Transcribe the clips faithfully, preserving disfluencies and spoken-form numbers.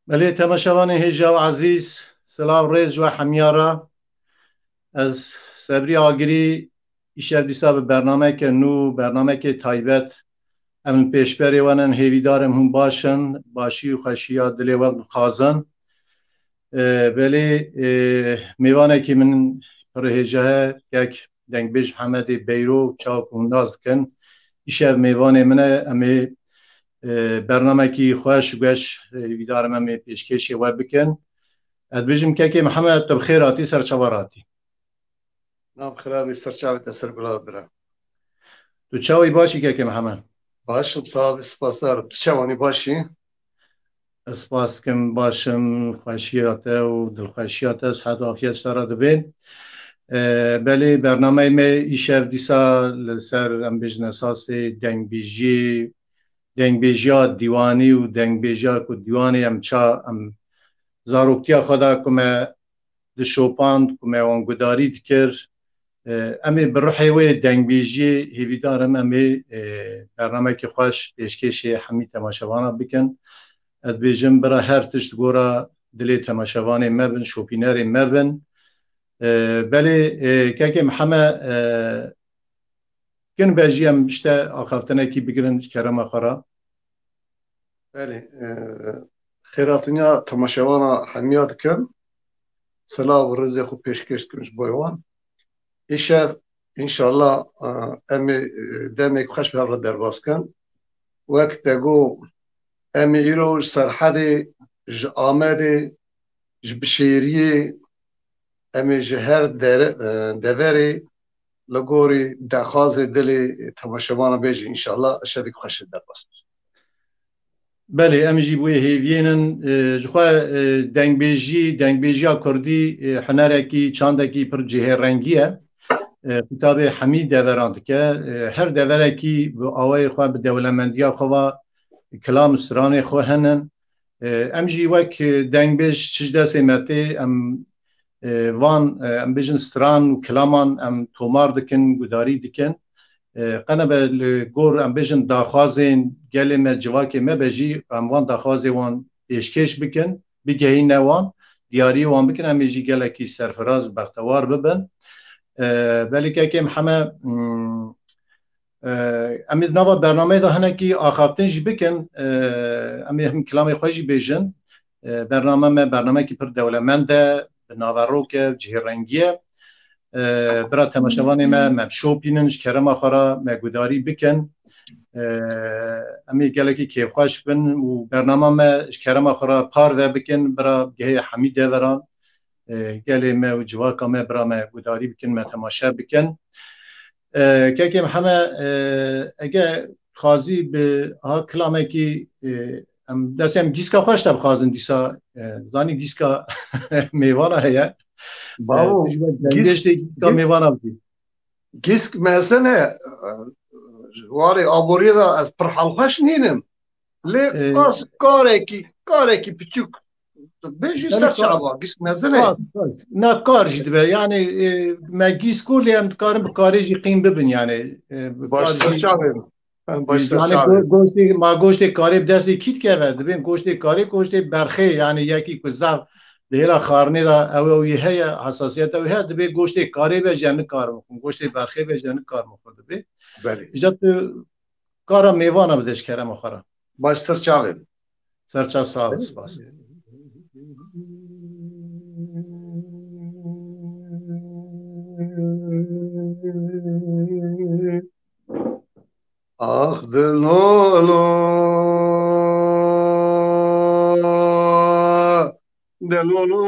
Belê, temaşevanê hêja û ezîz, silav rêz ji we hemiya re. Ez Sebrî Agirî îşev dîsa bi bernameke nû, bernameke taybet em li pêşberê we nin, hêvîdar im hûn baş in, başî û xweşiya dilê we bixwazin. E, belê, e, mêvanekî min pir hêja ye, kek dengbêj Hemedê Beyro, çawa ku hûn nas dikin. Îşev mêvanê min e, em ê, e, bernamekî xweş û geş, e, hêvîdar im em ê pêşkêşê we bikin. Ez dibêjim, kekê Mihemed, tu bi xêr hatî, ser çava ratî. Nav xirabî, ser çavê te, ser bila bira. Tu çawî, başî kekê Mihemed? Baş im, sax bî, spasdar im. Tu çawanî, başî? Ez spas dikim, baş im, xweşiya te û dilxweşiya te sihet û afiyet ji te re divên. E, belê, bernameyê me îşev dîsa li ser, em bêjin, esasê dengbêjiyê, dengbêjiya dîwanî û dengbêjiya ku dîwanê em ça, em zaroktiya xwe de ku me dişopand, ku me wan gudarî dikir. E, em ê bi ruhê wê dengbêjiyê, hêvîdar im em ê, e, bernamekî xweş pêşkêşê hemî temaşevana bikin. Ez dibêjim, bira her tişt gora dilê temaşevanê me bin, şopînerê me bin. E, belê, e, kekê Mihemed, e, kin be jî em ji te axaftinekî bigirin ji kerema xwe re. Belê, e, xêrhatiniya temaşevana hemiya dikim. Silav û rêzê xwe pêşkêş dikim ji bo wan. Îşev, înşallah, e, em ê, e, demek xweş bi hev re derbas kin. Wek te got, em ê îro ji Serhedê, ji Amedê, ji Bişêriyê, em ê ji her dere-, e, deverê li gorî daxwazê dilê temaşevana bêjin, înşallah şevek xweş derbas. Belê, em jî bi wê hêviyê nin. E, ji xwe, e, dengbêjî, dengbêjiya kurdî, e, hunerekî, çandekî pir cihêrengî ye. E, xîtabê hemî deveran dike. E, her deverekî bi awayê xwe, bi dewlemendiya xwe ve kilam û stranê xwe hene. E, em jî wek, e, dengbêj çi ji destê me tê, em, e, van, e, em bêjin, stran û kilaman em tomar dikin, gudarî dikin. E, qene be li gor, em bêjin, daxwazên gelê me, civakê me be jî, em van daxwazê wan pêşkêş bikin, bigehîne wan. diyariyê wan bikin, em ê jî gelekî serfiraz û bextewar bibin. E, belê kekê Mihemed, hmm, e, em ê di nava bernameyê de hinekî axaftin jî bikin. E, em ê him kilamê xwe jî bêjin. E, bername me bernamekî pir dewlemend e, bi naverok e, cihêrengî ye. E, bira temaşevanê me, me bişopînin, ji kerema xwe re me gudarî bikin. E, em ê gelekî kêfxweş bin û bernama me ji kerema xwe re parve bikin, bira bigihê hemî deveran. E, gelê me û civaka me, bira me gudarî bikin, me temaşe bikin. E, kekê Mihemed, e, ege dixwazî bi ha kilamekî, e, em destê em gîska xwe ji te bixwazin dîsa, e, zanî gîska mêvana heye. E, Bavo, tu ji we gîsk, gêştê gîska gîsk, mêvana bidî. Gîsk mezin e, e, ji warê aboriyê de ez pir helxweş nînim. Lê E, qas karekî, karekî piçûk. Bêjî Belê ser kar, çava, gîsk mezin e. Kar, kar. Na kar jî dibe. Yani, e, me gîsk û lê em dikarin bi karê jî qîm bibin yani. E, bi Baş kar ser jî çavê min. Em baş ser Yani çavê go-, min. Goştê, ma goştê karê bi destê kî dikeve? Dibên goştê karê, goştê berxê, yani yekî ku zaf di hêla xarinê de ew, ew yê heye, hesasiyet ew heye, dibê goştê karê be ji nikar mixwin, goştê berxê be ji nikar mixwin dibê. Belê. Îca tu kara mêvana bide ji kerema xwe re. Baş ser çavê min. Ser çav, sağ ol, spas. Ax dilolo, dilolo,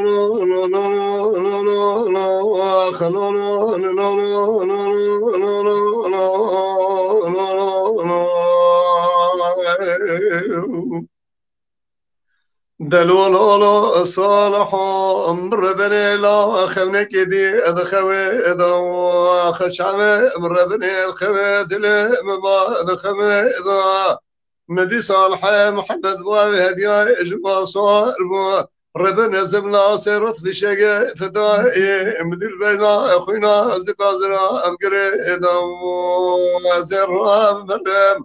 Delololo Saliho, min rebenê la xewnekê dî dixewê da, xeçavê min rebenê dixewê dilê min ba dixewê da. Min dî Salihê Mihemed bavê hediyayê ji ba sar bû. Rebin ezim la sê rot fişege fidayê, min dî beyna xwîna zika zira em girê da. Ez ê ram verim.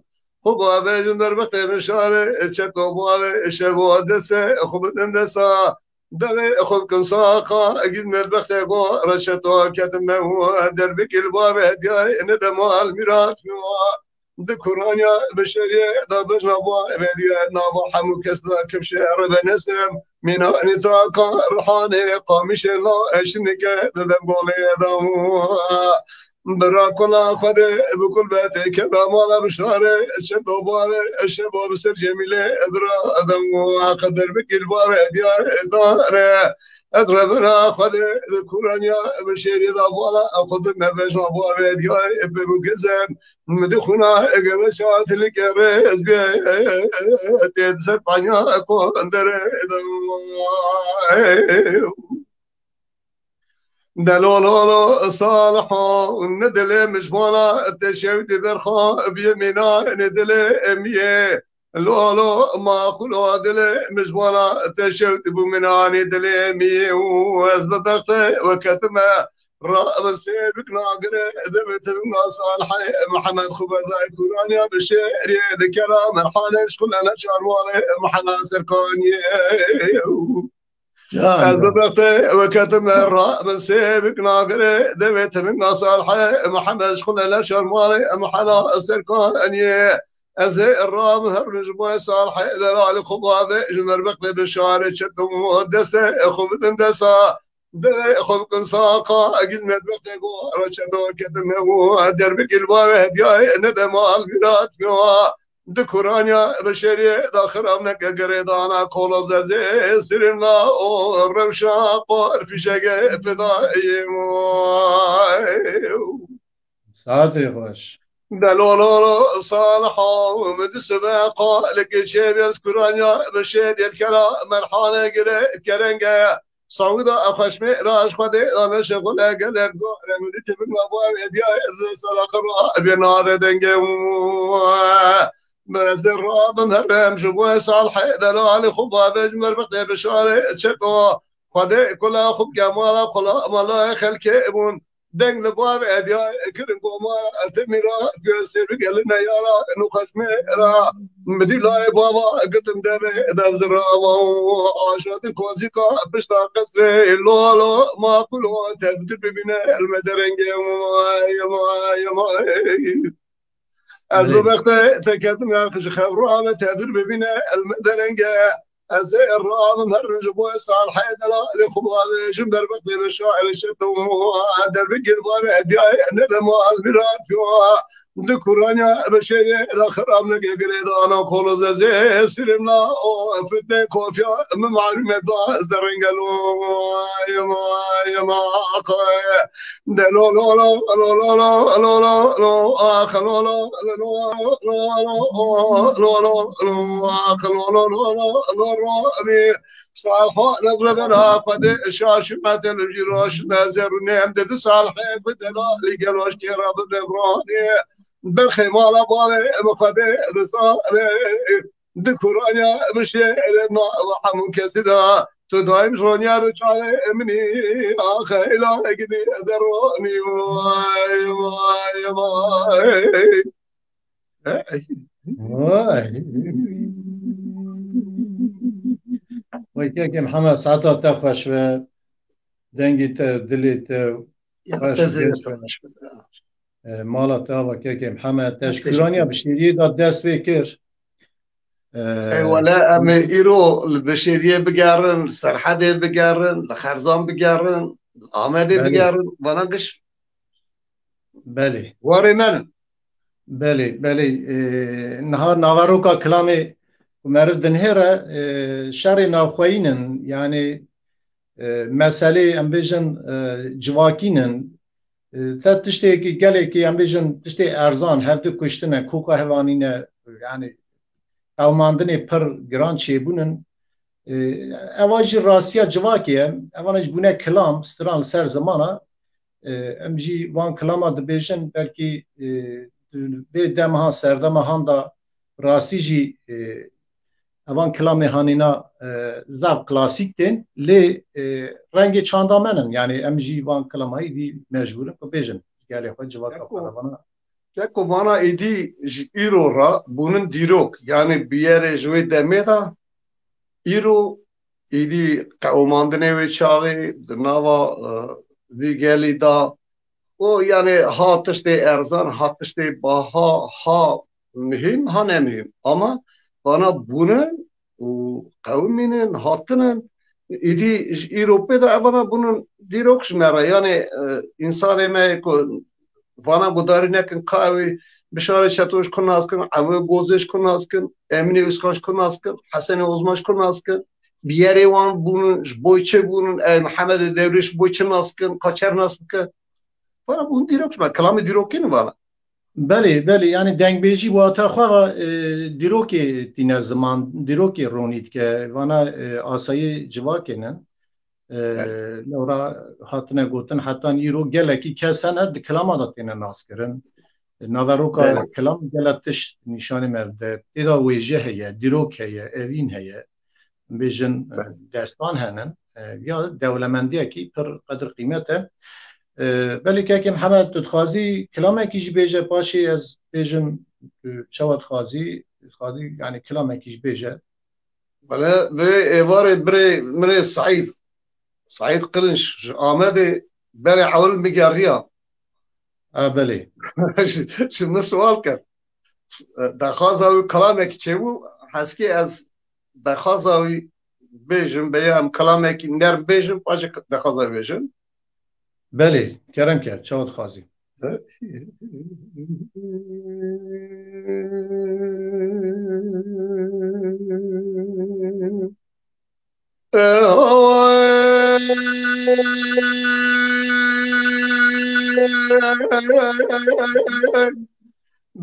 Xwe bavê ji derbextê min şarê çeko bavê şevo dese xwe bidin desa. Devê xwe bikin saqa, egîd medbextê go reçeto ketime û derbikî li bavê diyayê ne demal mîrat wa. Di kuranya beşeriyê de bejna bavê diye nava hemû kes de kifşe rebe nesim. Mîna nîtaka rihanê qamişê la eşinike di dem golê de. Bira kula Xwedê bi kulbetê keda mala bi şarê, çendo bavê, eşe bo bi ser Cemîlê, bira Edem û qeder bikî li bavê diyarê dare. Ez rebira Xwedê di kuraniya bi şêrî da bala, Xwedê me veja bavê diyarê bi bû gezem. Min di xwina geve çatilike rêz bê, tê di ser panya konderê de. Delololo Saliho, ne dilê mijbana te şewtî berxo biyê mîna, ne dilê emiyê. Lolo ma xulo dilê mijbana te şewtî bû mîna, ne dilê emiyê. Û ez bi bextê we ketime ra bi sêvik nagire, devê te bimna Salihê Mihemed xwe berdayê kuraniya bi şêrê, li kela merhale şixulene çarwalê Mihemed Serkaniyê. Can, Ez bi can. bextê we ketime ra min sêvik nagirê, devê te min nasal he, Mihemed ji xwe leler şermalê, em hela serkaniyê. Ez ê ra min her min ji bo salhê delalê xwe bavê, ji merbextê bi şarê çetim û destê xwe bidin desa. Devê xwe bikin saqa, egîd medbextê go, reçeto ketime û derbikî li bavê hediyayê, ne demal mîrat wa. Di kuranya beşeriyê daxira meke girêdana kola zezê sirina o rewşa qor fişege fidayê. Saetê xweş. Delololo Saliho, min di sibe qalekê çêbê kuranya beşeriyê kela merhale gire kerenge. Sawida xweşmê raş xwedê dane şexule gelek zor em di tibin ve bu ev hediya ez sala xira bir nade denge. Bezê rabim herem ji bo salhê delalê xwe bavê ji merbextê bişarê çeko. Xwedê kula xwe kemala kula mala xelkê bûn. Deng li bavê ediyayê kirin komara, ez te mîra gösterî gelin neyara, nu xeşmê ra. Midî layê bava girtim devê dev zirava, aşa di kozîka pişta qesrê, lo lo, maqulo, tevdir bibîne, elme derengê, vay, vay, vay. Ez Belê. Bi bextê te ketim ya, ji xev rave tevdir bibîne, elme derenge. Ez ê ravim her ji bo salhê delalê xwe bavêjim, ber bextê ve şairê şeto. Derbî gir bavê ediyayê, ne dema ez mîrat yo. Di kuranya bi şêrê de xirab neke girê dana kolo zezê, sirim na o fitne kofya, min malûm e da ez derengelo. Vay, vay, vay. De lo lo lo, lo lo lo, lo lo lo, ah, lo lo lo, lo lo lo, lo lo lo, ah, lo lo lo, lo lo lo, mi. Salha nezre bera Xwedê şaş metel jî roş de zerûnê em de du salhê bi delalî geloş kêra bi vebranê. Berxê mala bavê bi Xwedê bi sarê. Di kuranya bi şêrê na ve hemû kesî de, tu daîm ji ronyar û çavê min î, ax heyla gidî deronî, vay, vay, vay. Vay. Vay kekê Mihemed, saeta te xweş be. Dengê te, dilê te Ya xweş, te zêde geş be. Xweş be. E, mala te ava kekê Mihemed. Te ji Teşekkür. Kuranya bi şêriyê de dest pê kir. E, Ey wele em ê îro li bi şêriyê bigerin, li Serhedê bigerin, li Xerzan bigerin, li Amedê Belê. Bigerin. Vana giş Belê. Warê me ne. Belê, belê. E, niha naveroka kilamê ku meriv dinihêre, e, şerê navxweyî nin, yanî, e, meselê, em bêjin, e, civakî nin. E, te tiştêkî gelekî, em bêjin, tiştê erzan, hevdu kuştine, koka hevanîne, yanî, qewmandinê pir giran çêbûnin. E, eva jî rastiya civakê ye. Evana jî bûne kilam, stran li ser zimana. E, em jî van kilama dibêjin, belkî, e, vê dema han, serdema han da rastî jî, e, evan kilamê hanîna, e, zaf klasîk tên, lê, e, rengê çanda me nin. Yanî em jî van kilama êdî mecbûr in ku bêjin. Gelê xwe civaka Eko. Xwe de vana. Keko vana êdî ji îro re bûnin dîrok, yanî bûyerê ji wê demê de îro êdî qewimandinê wê çaxê di nava, e, vî gelî de, o, yanî ha tiştê erzan, ha tiştê baha, ha muhîm, ha nemihîm. Ama vana bûnin û qewimînin, hatinin, êdî ji îro pê de evana bûnin dîrok ji me re. Yanî, e, însanê me ku vana gudarî nekin, ka ew ê Bişarê Çetoş ku nas kin, Ewê Gozê ji ku nas kin, Emînê Ûskan ji ku nas kin, Hesenê Ozman ji ku nas kin, bûyerê wan bûnin, ji bo çi bûnin, ey Mihemedê Dewrêş ji bo çi nas kin, ka çer nas bikin. Vana bûn dîrok ji me, kilamê dîrokî ne vana. Belê, belê, yanî dengbêjî wata xwe ve, e, dîrokê tîne ziman, dîrokê ronî dike, vana, e, asayê civakê ne. E, Evet. Lewra hatine gotin, hetan îro gelekî kes hene di kilama de têne naskirin. E, naveroka Evet. Kilam gelek tişt nîşanê me dide. Tê de wêje heye, dîrok heye, evîn heye. Bêjin, e, Evet. Destan hene. E, ya dewlemendiyekî pir qedir qîmet e. E, belê kekê Mihemed, tu dixwazî kilamekî jî bêje, paşê ez bêjim, tu çawa dixwazî, dixwazî, yanî kilamekî jî bêje. Bele vê êvarê birê min ê Seîd, Seîd Qilinç ji Amedê berê ewil min geriya. Ha, belê. Ji, ji min sual kir. Dexwaza wî kilamekî çêbû, heskê ez dexwaza wî bêjim, bêya em kilamekî nerm bêjim, paşê dexwaza wî bêjim. Belê, kerem ke, çawa dixwazî.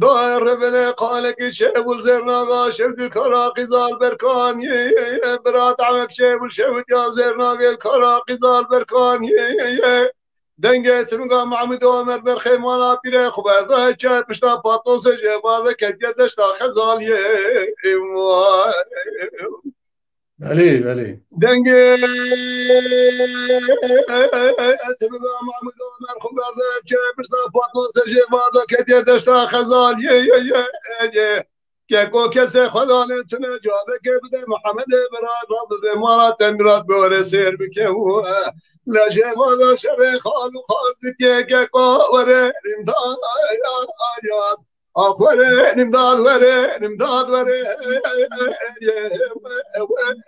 Daye ribine qalekî çêbûl zêrnaga şevdî kara qîzal berkanî. Bira dawek çêbûl şevdiya zêrnagê kara qîzal berkanî. Dengê tunga Mahmûd Omer berxê mala pîrê xwe berda çe pişta patosê jê baze ketiye deşta Xezaliyê. Vay. Belê, belê. Dengê Mahmud Omer xwe berde çê pişta Fatma Sejê Vada ketiye deşta Xezal ye ye ye ye. Keko kesê xwe danê tune cavekê bide Mihemedê bira rabibê mala te mirat bi were sêr bike û lejê Vada şerê xal û xal ditiye keko were rîmda ya ya. Ax were nimdad were nimdad were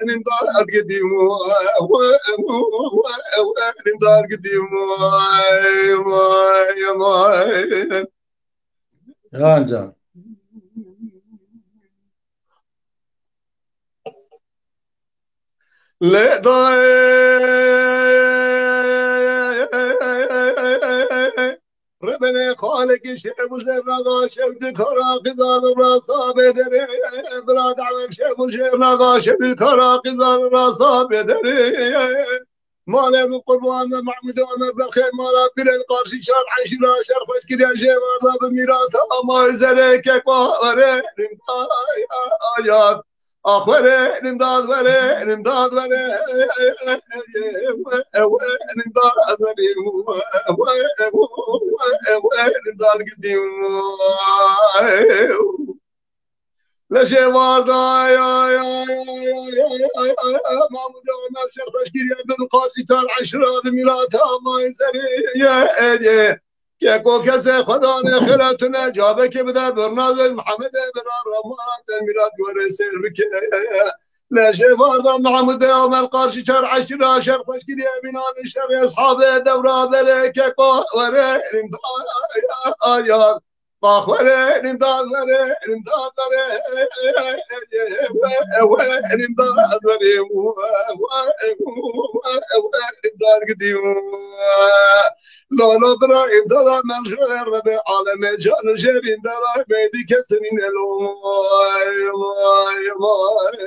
nimdad gidim nimdad gidim. Yanca. Lê dayê Ribinê xalekî şev û jêrnaga şev di kara qizan rasa bêderê. Bira dawek şev û jêrnaga şev di kara qizan rasa bêderê. Malê min qurban me Mahmûdê me berxê mala birên qarşî şar eşîra şer xweş kiriye jê warda bi mîrata amay zerê keko were nimda ya ya. Ax were nimdad were nimdad were nimdad were nimdad gidim. Leşê warda ya ya ya ya Mahmûdê Omer şer xweş kiriye bin qasî tar eşra bi mîrata amay zerê ye. Keko kesê xwe danê xêra tune cavekê bide birnazê Mihemedê bira ramana te mîrat were sêr bike. Leşê varda Mihemedê Omer qarşî çar eşîra şer xweş kiriye bînan şerê eshabê dewra berê keko were nimda ya ya. Qax were nimda were nimda were nimda were nimda gidim. Lala bira îmdada men ji êr ve be alemê can jêr îmdada mêdî kesinî nelo. Vay, vay, vay.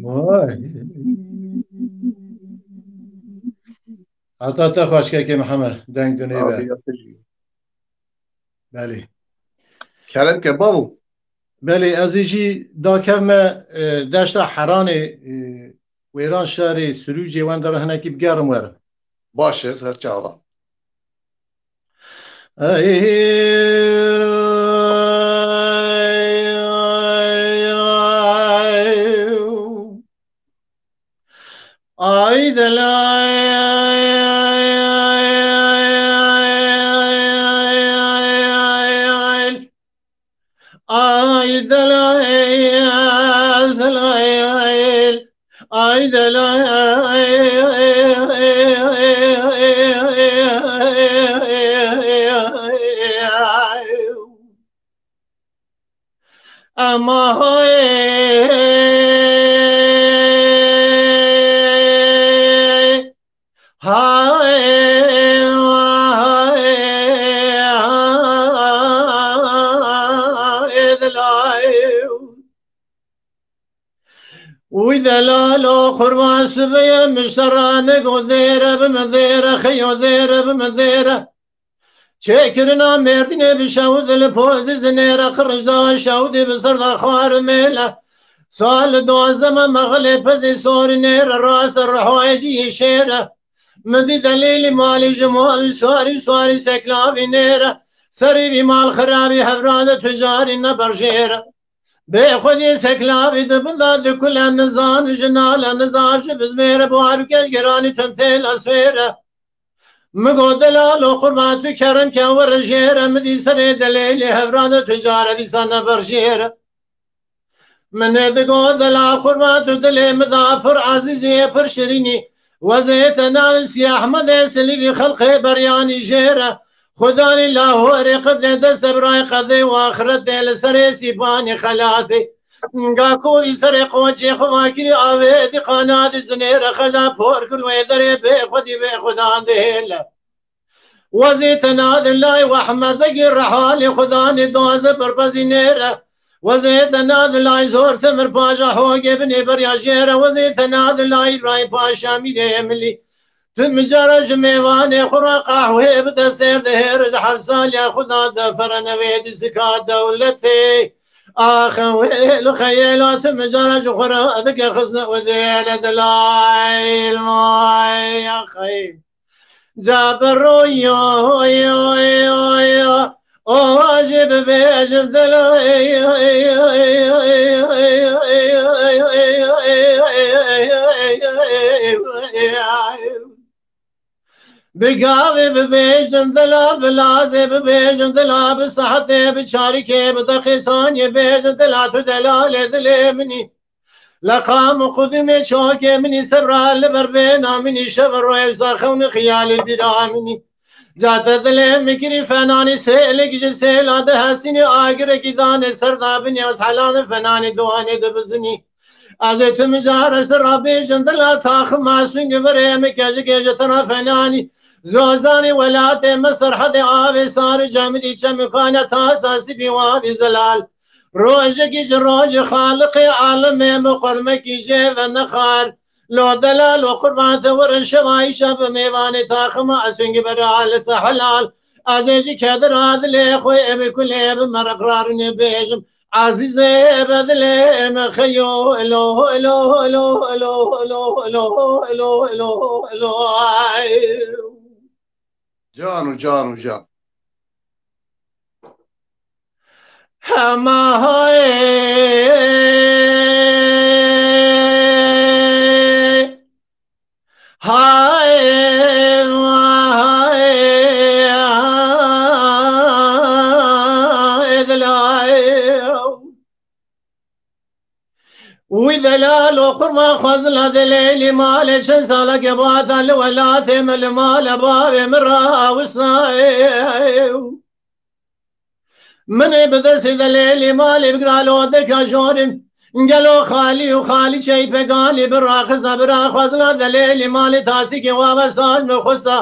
Vay. Heta te xweşkekê Mihemed, deng dunê be. Abi, yapıcı. Belê. Kerem ke bavo. Belê, ez ê jî dakevme, e, deşta Heranê, e, wêran şerê Sirûcê wenda re hinekî bigerim werim. Baş e, ser çava. Ay de lay, ay de lay, de lay, ay de lay. Ama hay, hay, hay, dilay. Uy delalo, qurban sibeye mişteranik o zêre bi mi zêre, xeyo zêre bi mi zêre. Çêkirina Mêrdînê bi şewd li pozî zinêre, qirij da şewdî bi ser da xwar mêle. Sal duwazdeme mexilê pezî sorî nêre, rast rihayê cî şêre. Mi dî delîlî malî ji malî swarî swarî seklavî nêre. Serî vî mal xirabî hevra de tucarî neberjêre. Bê xwedî seklavî di bin da dikule nizan ji nale nizan ji bizmêre buhar keş geranî tim têla swêre. Mi got delalo qurban tu kerem ke were jêre mi dî serê delêlê hevra de tu care dîsa neber jêre. Min ê digot delal qurban tu dilê mi da pir ezîzî pir şirînî. Wezê te nalim sî Ehmedê silîvî xelqê beryanî jêre. Xudanî Lahorê qedrê dest e birayê qedê û axiretê li serê sîpanî xelatê. Ga kovî serê qoçê xwe vakirî avê dî qanadî zinêre xeja por kir wê derê bê xwedî bê xudan dihêle. Wezî tena dilay û Ehmed Begî rehalê xudanê doze birpezî nêre. Wezê tena dilay zor temir paja hogê binê berya jêre. Wezê tena dilay ray paşa mîrê milî. Tu micara ji mêvanê xwe re qahwê bide sêr dihêr di heft saliya xwe da de pere nevê di zika dewletê. Ax wêl xeyêla tu micara ji xwe re dike xizne û dêle dilayl may axey. Ca bi royo yo yo yo o jî bibêjim dilay. Bi gavê bibêjin dila, bi lazê bibêjin dila, bi saetê, bi çarikê, bi deqê saniyê bêjin dila, tu delalê dilê min î. Leqam û qudimê çokê min î, serra li ber bêna min î, şev û royê wisa xewn û xiyalê bîra min î. Ca te dilê min kirî fenanî, sêlek ji sêla dihesînî, agirekî danê ser da binî, ez helanê fenanî, doanê dibizinî. Ez ê tu micara ji te re bêjim, dila taxim masûn guverê me kecikê ji te re fenanî. Zozanê welatê me serhedê avê sarê cemidî çemikane tasa sibî wavî zelal. Rojekî ji rojê Xaliqê alemê me qurmekî jê ve nexar. Lo delal û qurban te werin şeva îşa bi mêvanê taxima esûn guverê alete helal. Ez ê ji kedira dilê xwe ê bi kulê bi mereq rarine bêjim. Azîzê bedilê me xeyo, elo, elo, elo, elo, elo, elo, elo, elo, elo, ay. Can û can û can. Hema hay. Hay, hay, hay, delal. Wî delal û qurban xwezla delêlî malê çend saleke bata li welatê me li male bavê min re awisa. Min ê bi destê delêlî malê bigira li odeka jorin. Gelo xalî û xalîçeyî peganî biraxisa, biraxwazina delêlî malê tasîkê wawe saz nexwesta.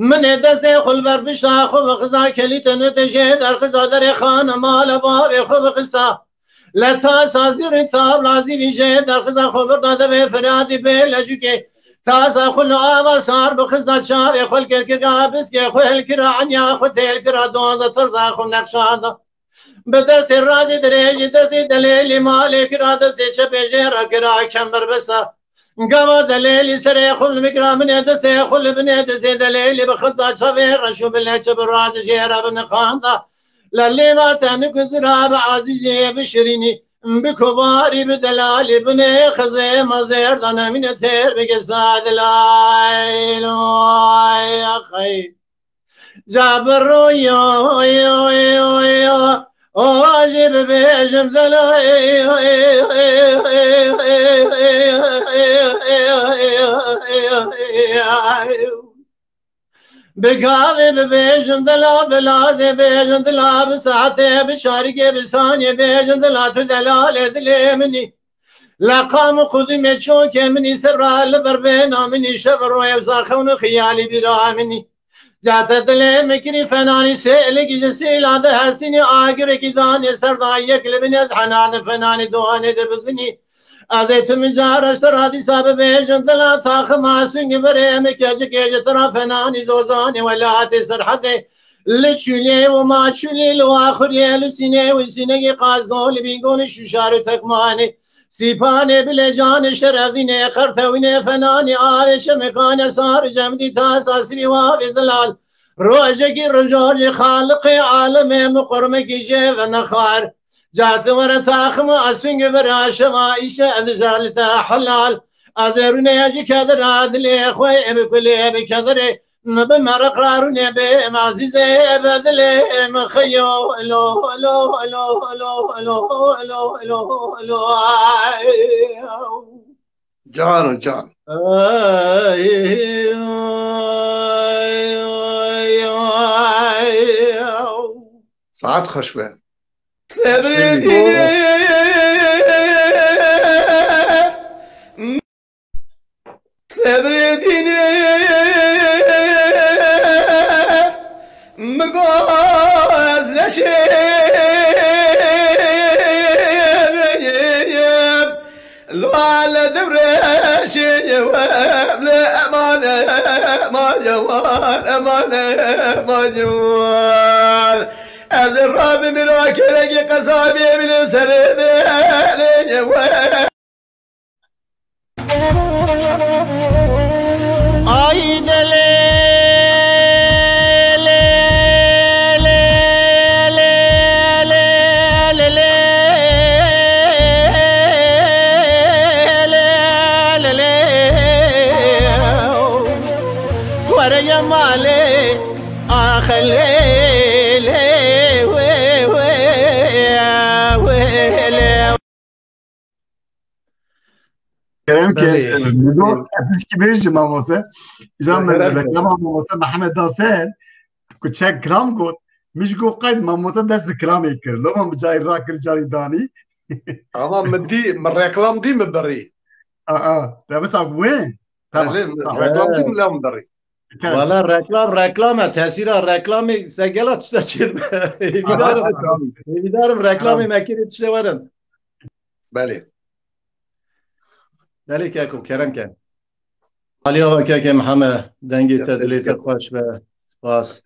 Min ê destê xwe li ber pişta xwe bixisa, kelî tenûtê jê derxisa, derê xana mala bavê xwe bixisa. Leta sazîrî tabla zîrî jê derxisa, xwe birda devê firadî bê lecûkê. Tasa xwe li ava sar bixista, çavê xwe li kir kira, biskê xwe hil kira, enya xwe têl kira, doza tirza xwe nexşanda. Bi destê razê dirêjî destê delêlî malê kira, destê çepê jê re kira kember besa. Gava delêlî serê xwe li bikira, minê destê xwe li binê destê delêlî bixista, çavê reş û bi leçe bi razê jê re binixanda. Lelê va te nikuzira bi azîzê bi şirînî. Bi kovarî bi delalî binê xizê mezêr da nemîne têr bike sadilay. Ca bi royo yo yo yo o jî bibêjim delay. Bi gavê bibêjim dela, bi lazê bêjim dila, bi saetê, bi çarikê, bi saniyê bêjim dila, tu delalê dilê min î. Leqam û qudimê çokê min î, serra li ber bêna min î, şev û royê wisa xewn û xiyalî bîra min î. Ca te dilê min kirî fenanî, sêlekî ji sêla dihesînî, agirekî danê ser da yek li bin ez henanê fenanî doanê dibizinî. Ez ê tu micara ji te re dîsa bibêjim, dila taxima singî berê min kecikê ji te re fenanî zozanê welatê serhedê. Li çûlê û maçûlê li waxuriyê li sînê û sînegê qazgolî bîngolî şûşar û tekmanê. Sîpanê bilê canê şerefdînê qertewînê fenanî avê şemekane sar cemdî tasa sirî wavê zilal. Rojekî rojorjê xaliqê alemê min qurmekî jê ve nexar. Ca tu were taxima singî vera şeva îşe ez jalite helal. Ez ê rûnê ji kedira dilê xwe ê bi kulê bi kedirê. Bi mereq ra rûnê bê, em azîzê be dilê em xeyo, lo, lo, lo. Can û can. Ay, ay, ay, ay. Saet xweş be. Sebrê dînê. Sebrê dînê min goz leşê. Lale devreşê we le emane, emane, emane, emane. Ez rabim îro kerekî qesabê min ê serê de. Ay de lê, lê, lê, lê, lê, lê, lê, lê, lê, lê, lê, lê. Were ye malê, ax lê, lê, wê, wê, wê, lê. Kerem ke, Belê. e, Nido, e, pişkî bêjî mamoste. Îjan min Kerem ke. reklama mamoste Mihemed da ser, ku çek kilam got, min ji got qeyd mamoste dest bi kilamê kir. Loma min carî rakir, carî danî. Ama min dî, min reklam dî min birî. Aa, te wisa wê? Tamam, Belê, min tamam. reklam dî min lem birî. Kerem. Wala reklam, reklam e. Tesîra reklamê se gela tişta çêdibe. Hêvîdarim. Hêvîdarim reklamê Tamam. me kirê tiştê werin. Belê. Belê keko, kerem ke. Aliya ve keke Mihemed, dengê te, dilê te xweş be. Spas.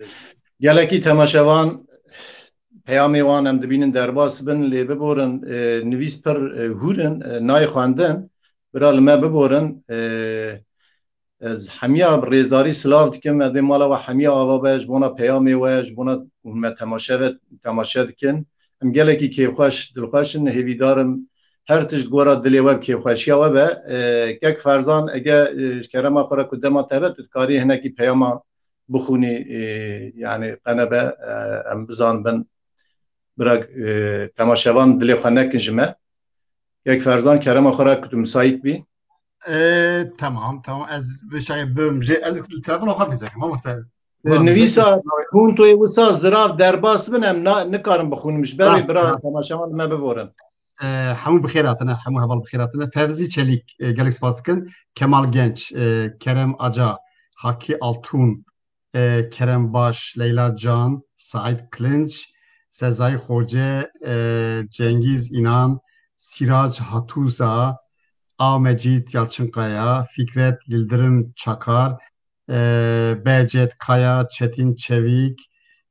Gelekî temaşevan, peyamê wan em dibînin derbas bin, lê biborin, e, nivîs pir, e, hûr in, e, nayê xwendin. Bira li me biborin, e, ez hemiya bi rêzdarî silav dikim, ez dê mala we hemiya ava be, ji bona peyamê we, ji bona ku me temaşe ve, temaşe dikin. Em gelekî kêfxweş, dilxweş in, hêvîdar im her tişt gora dilê we bi kêfxweşiya we be. E, kek Ferzan, ege, e, ji kerema xwe re ku dema te be, tu dikarî hinekî peyama bixûnî, e, yani qene be, e, em bizanibin, bira, e, temaşevan dilê xwe nekin ji me. Kek Ferzan, kerema xwe re ku tu misayît bî. E, tamam, tamam. Ez bi şayê bim jê, ez li telefona xwe bizekim, ama sen Nivîsa puntoyê wisa zirav derbas bin, em na-, nikarin bixûnim ji berê Rast, bira rast. temaşevan me biborin. E, hemû bi xêr hatine, hemû heval bi xêr hatine. Fevzî Çelîk, e, gelek spas dikin. Kemal Genç, e, Kerem Aca, Hakî Altun, e, Kerem Baş, Leyla Can, Saîd Kilinç, Sezai Xoce, e, Cengîz Înan, Sîrac Hatuza, A Mecîd Yalçınkaya, Fikret Yildirim Çakar, e, Behcet Kaya, Çetin Çevik,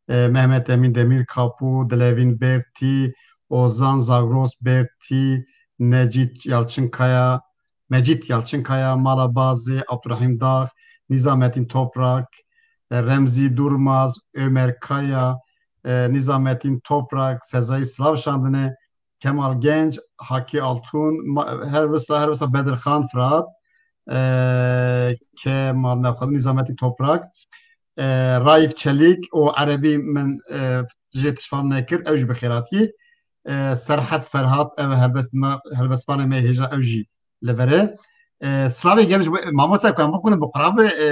e, Mehmet Emin Demirkapu, Dilevîn Bertî, Ozan Zagros Bertî, Necît Yalçınkaya, Mecît Yalçınkaya, Mala Bazê, Abdurrahîm Dağ, Nizamettin Toprak, e, Remzî Durmaz, Ömer Kaya, e, Nizamettin Toprak, Sezai Slav şandine, Kemal Genç, Hakî Altun, ma-, her wisa, her wisa Bedirxan Firat, e, Kemal Nexwe, Nizamettin Toprak, e, Raif Çelik û Erebî min, e, jê tişt fam nekir, ew jî bi xêr hatî. E, Serhet Ferhat, ev helbest-, helbestvanê me hêja ew jî li vir e. E, slavê gel ji bo, mamoste ku em bixwînin bi qurab e, e,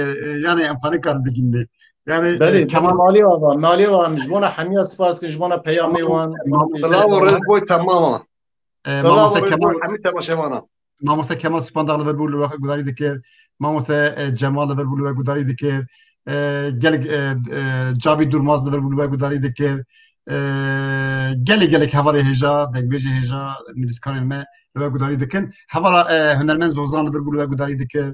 yani em xwe nikarin bigihînin. Yani, e, Belê, Kemal belê, Malî Ava, Malî Ava, em ji bona hemiya spas dikin, ji bona peyamê wan, Silav û rêz bo temaman. E, Silav û mamoste rêz bo Kemal, hemî temaşevanan. Mamoste Kemal Spandax li vir bû, li we gudarî dikir. Mamoste, e, Cemal li vir bû, li we gudarî dikir. E, gelek, e, e, Cavîd Durmaz li vir bû, li we gudarî dikir. E, gelek, gelek hevalê hêja, dengbêjê hêja, nivîskarên me li we gudarî dikin. Hevala, e, hunermend Zozan li vir bû, li we gudarî dikir.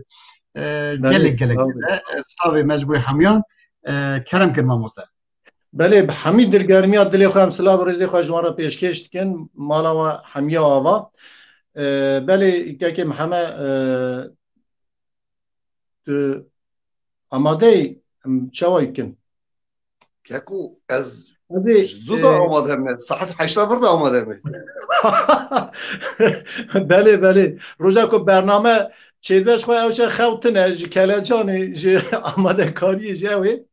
E, Belê, gelek, gelek. belê. E, e, slavê me ji bo hemiyan. E, kerem kin mamoste. Belê, bi hemî dilgermiya dilê xwe em silav û rêzê xwe ji wan re pêşkêş dikin. Mala we hemiya ava. E, belê, kekê Mihemed, e, tu amade yî, em çawa yî bikin? Keko, ez Ez ê, ji zû de e, amade me. Saet heşta vir de amade me. Belê, belê. Roja ku bername çêdibe ji xwe ew çe xew tune, ji kelecanê, ji amadekariyê, ji ew ê.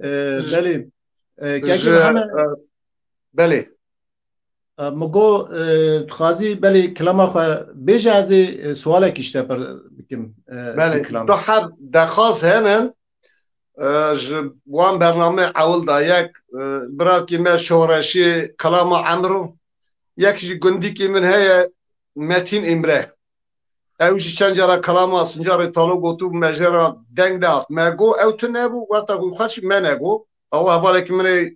E, Ji, belê. E, kekê ji, Mihemed, e, belê. E, min got, e, dixwazî belê kilama xwe bêje, ez ê, e, sualekî ji te pir bikim, e, Belê, kilam. Tu heb dexwaz hene, e, ji wan bername ewil da yek, e, birakî me şoreşî kilama Emro, yek jî gundîkî min heye Metîn Îmre. Ew jî çend cara kilama Sincarê Talo gotû me jê re deng dihat. Me got ew tune bû, wexta ku xwe jî me negot. Ew hevalekî min ê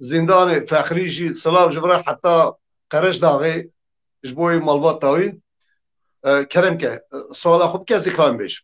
Zîndanê Fexrî jî silav ji vir e heta Qereşdaxê ji bo wî malbata wî. E, kerem ke, e, suala xwe bike ez ê kilam bêjim.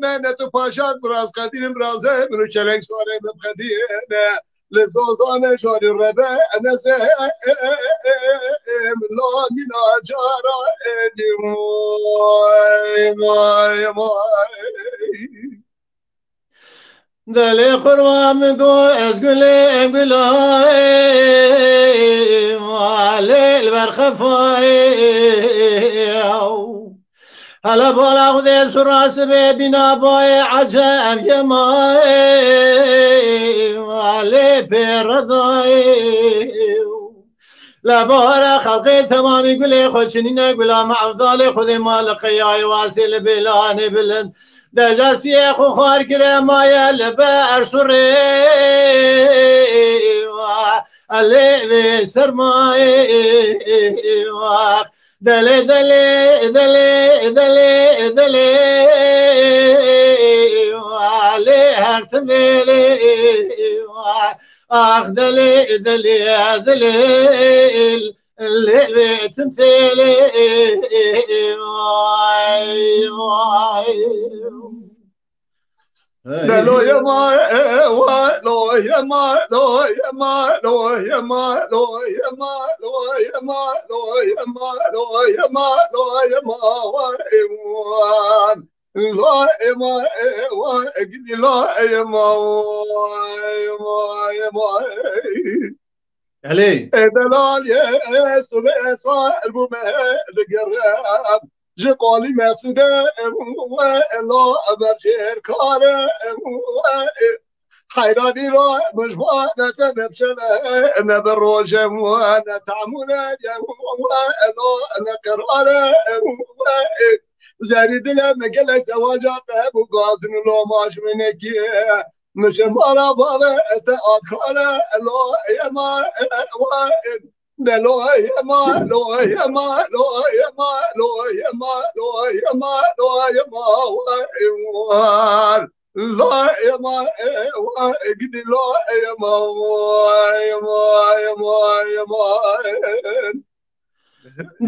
me ne tu paşa biraz qedînim razê min û çelek şarê min qedîne. Li zozane şarî rebe enezem la mina cara edî. Vay, vay, vay. Delê qurban min go ez gulê em gulayê, malê li ber xefayê. Hele bala xudê sura sibê bîna bayê ecem yemayê, malê pê redayê. Lebara xelqê temamî gulê xwe çinîne gula mevdalê xudê ma li qeyayê wasê li bêlanê bilind. Dejastiyê xwe xwar kire maye li ber surê. Elê vê sermayê. Delê, delê, delê, delê, delê. Lê her tim vê lê. Ax delê, delê, delê, lê, lê, tim têlê, vay, vay. Hey. De lo ye ma, e, wa, lo ye ma, lo ye ma, lo ye ma, lo ye ma, lo ye ma, lo ye ma, lo ye ma, lo ye ma, wa, e, wa. La ema ewa egidi la ema ema ema. Elê. E delal ye, e, sube, e, sa, elbume, e, digerem. Ji qalî Mesûde, e, we, e, la, e, berjêr kare, e, we, e, Heyranî ra min ji we ne te nebşene, ne bi rojê we, ne tamûne ye we, elo ne qirare we. Zerî dile me gelek zewaca te bû gazin û loma ji min nekî. Min ji mala bavê te atkare, elo yema we. De lo yema, lo yema, lo yema, lo yema, lo yema, lo yema, war. Lo yema, war, gidi lo yema, war, war, war, war.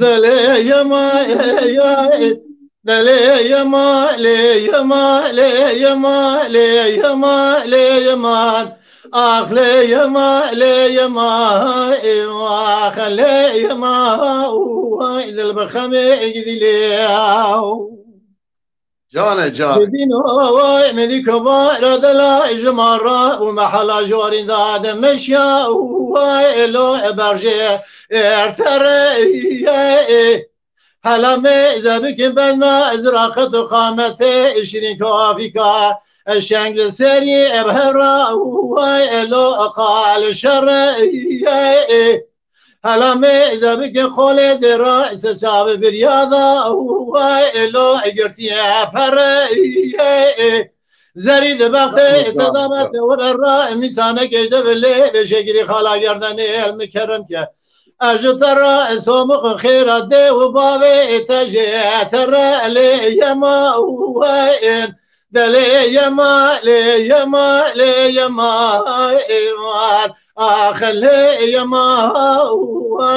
Delê yema, ey, ey, delê yema, lê yema, lê yema, lê yema, lê yema. Ax lê yema, lê yema, ey, ax lê yema, û, ay, dil bi xemê gidî lê. Canê, canê. Didîno, ay, nedî kobara dela ji mara û mehala jorîn dade meşya û, ay, elo berjê ertere, ey, ey. Hela me zebikin bezna ziraqet û qametê şirîn kafîka. Şeng li serî ev hera, ay, elo qal şerê. Hela me zebikin qolê zêra se çavi biryada, ay, elo girtiye pere. Zerî di bextê te dabe te were ra, mîsanekê de vilê vêşegirî xala gerdenê el mi kerem ke. Ez ji te re somix xêra dê û bavê te jê te re lê yema û ên. De lê yema, lê yema, lê yema ê wan. Ax lê yema û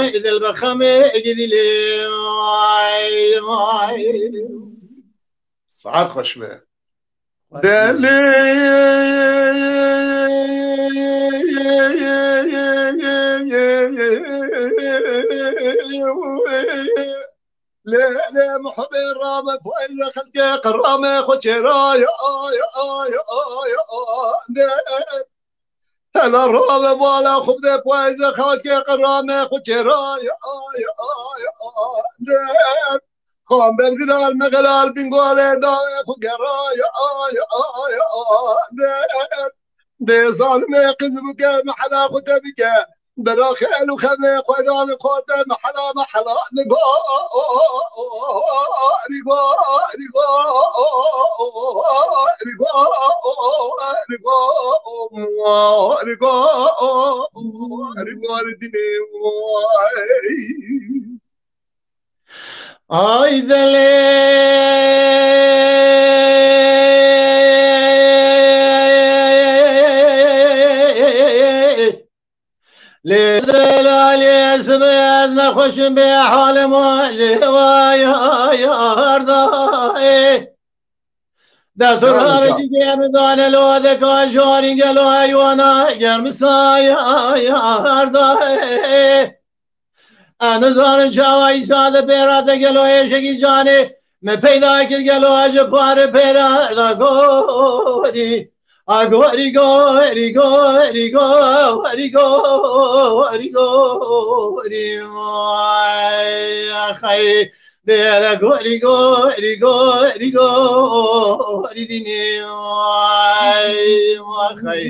ên. Dil bi xemê gidî lê. Vay, vay. Saet xweş be. Delê lê lê muhibê rame fayze xelkê qirame xwe çêra ya ya ya ya. Hela rave bala xwe bide payze xakê qirame xwe çêra ya ya ya. Xan bergirar me xelal bin gualê dawê xwe gera ya ya ya. Dê zanimê qiz bike mehela xwe te bike. Bera xel û xemê xwe dan xwe te mehela mehela. Nigo, nigo, nigo, nigo, nigo, nigo, nigo, nigo, nigo, Ay delê. Lê delalê sibê ez nexweşim bê halim ji hêvayardayê. De tu ravê cî gê min dane lo de ka jarî gelo heywana germisayardayê. Ez nizanim çawa îsa di pêra te gelo êşekî canê me peyda kir gelo ez ji parê pêra da gorî. A gorî, gorî, gorî, gorî, gorî, gorî, gorî. Ay, axay, bêle gorî, gorî, gorî, gorî dînî. Ay, axay.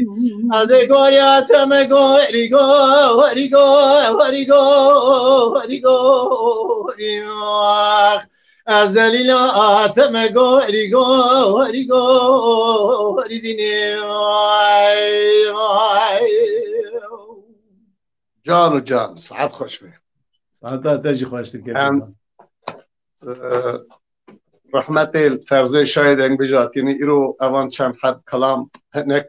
Ez ê gorî ateme gorî, gorî, gorî, gorî, gorî. Ax. Ez zelîla ateme gorî, gorî, gorî dînê. Ay, ay. Can û can, saet xweş be. Saeta te jî xweştir kek. Em, e, rehmetê Ferzê Şahê dengbêja tînî îro evan çend heb kelam hinek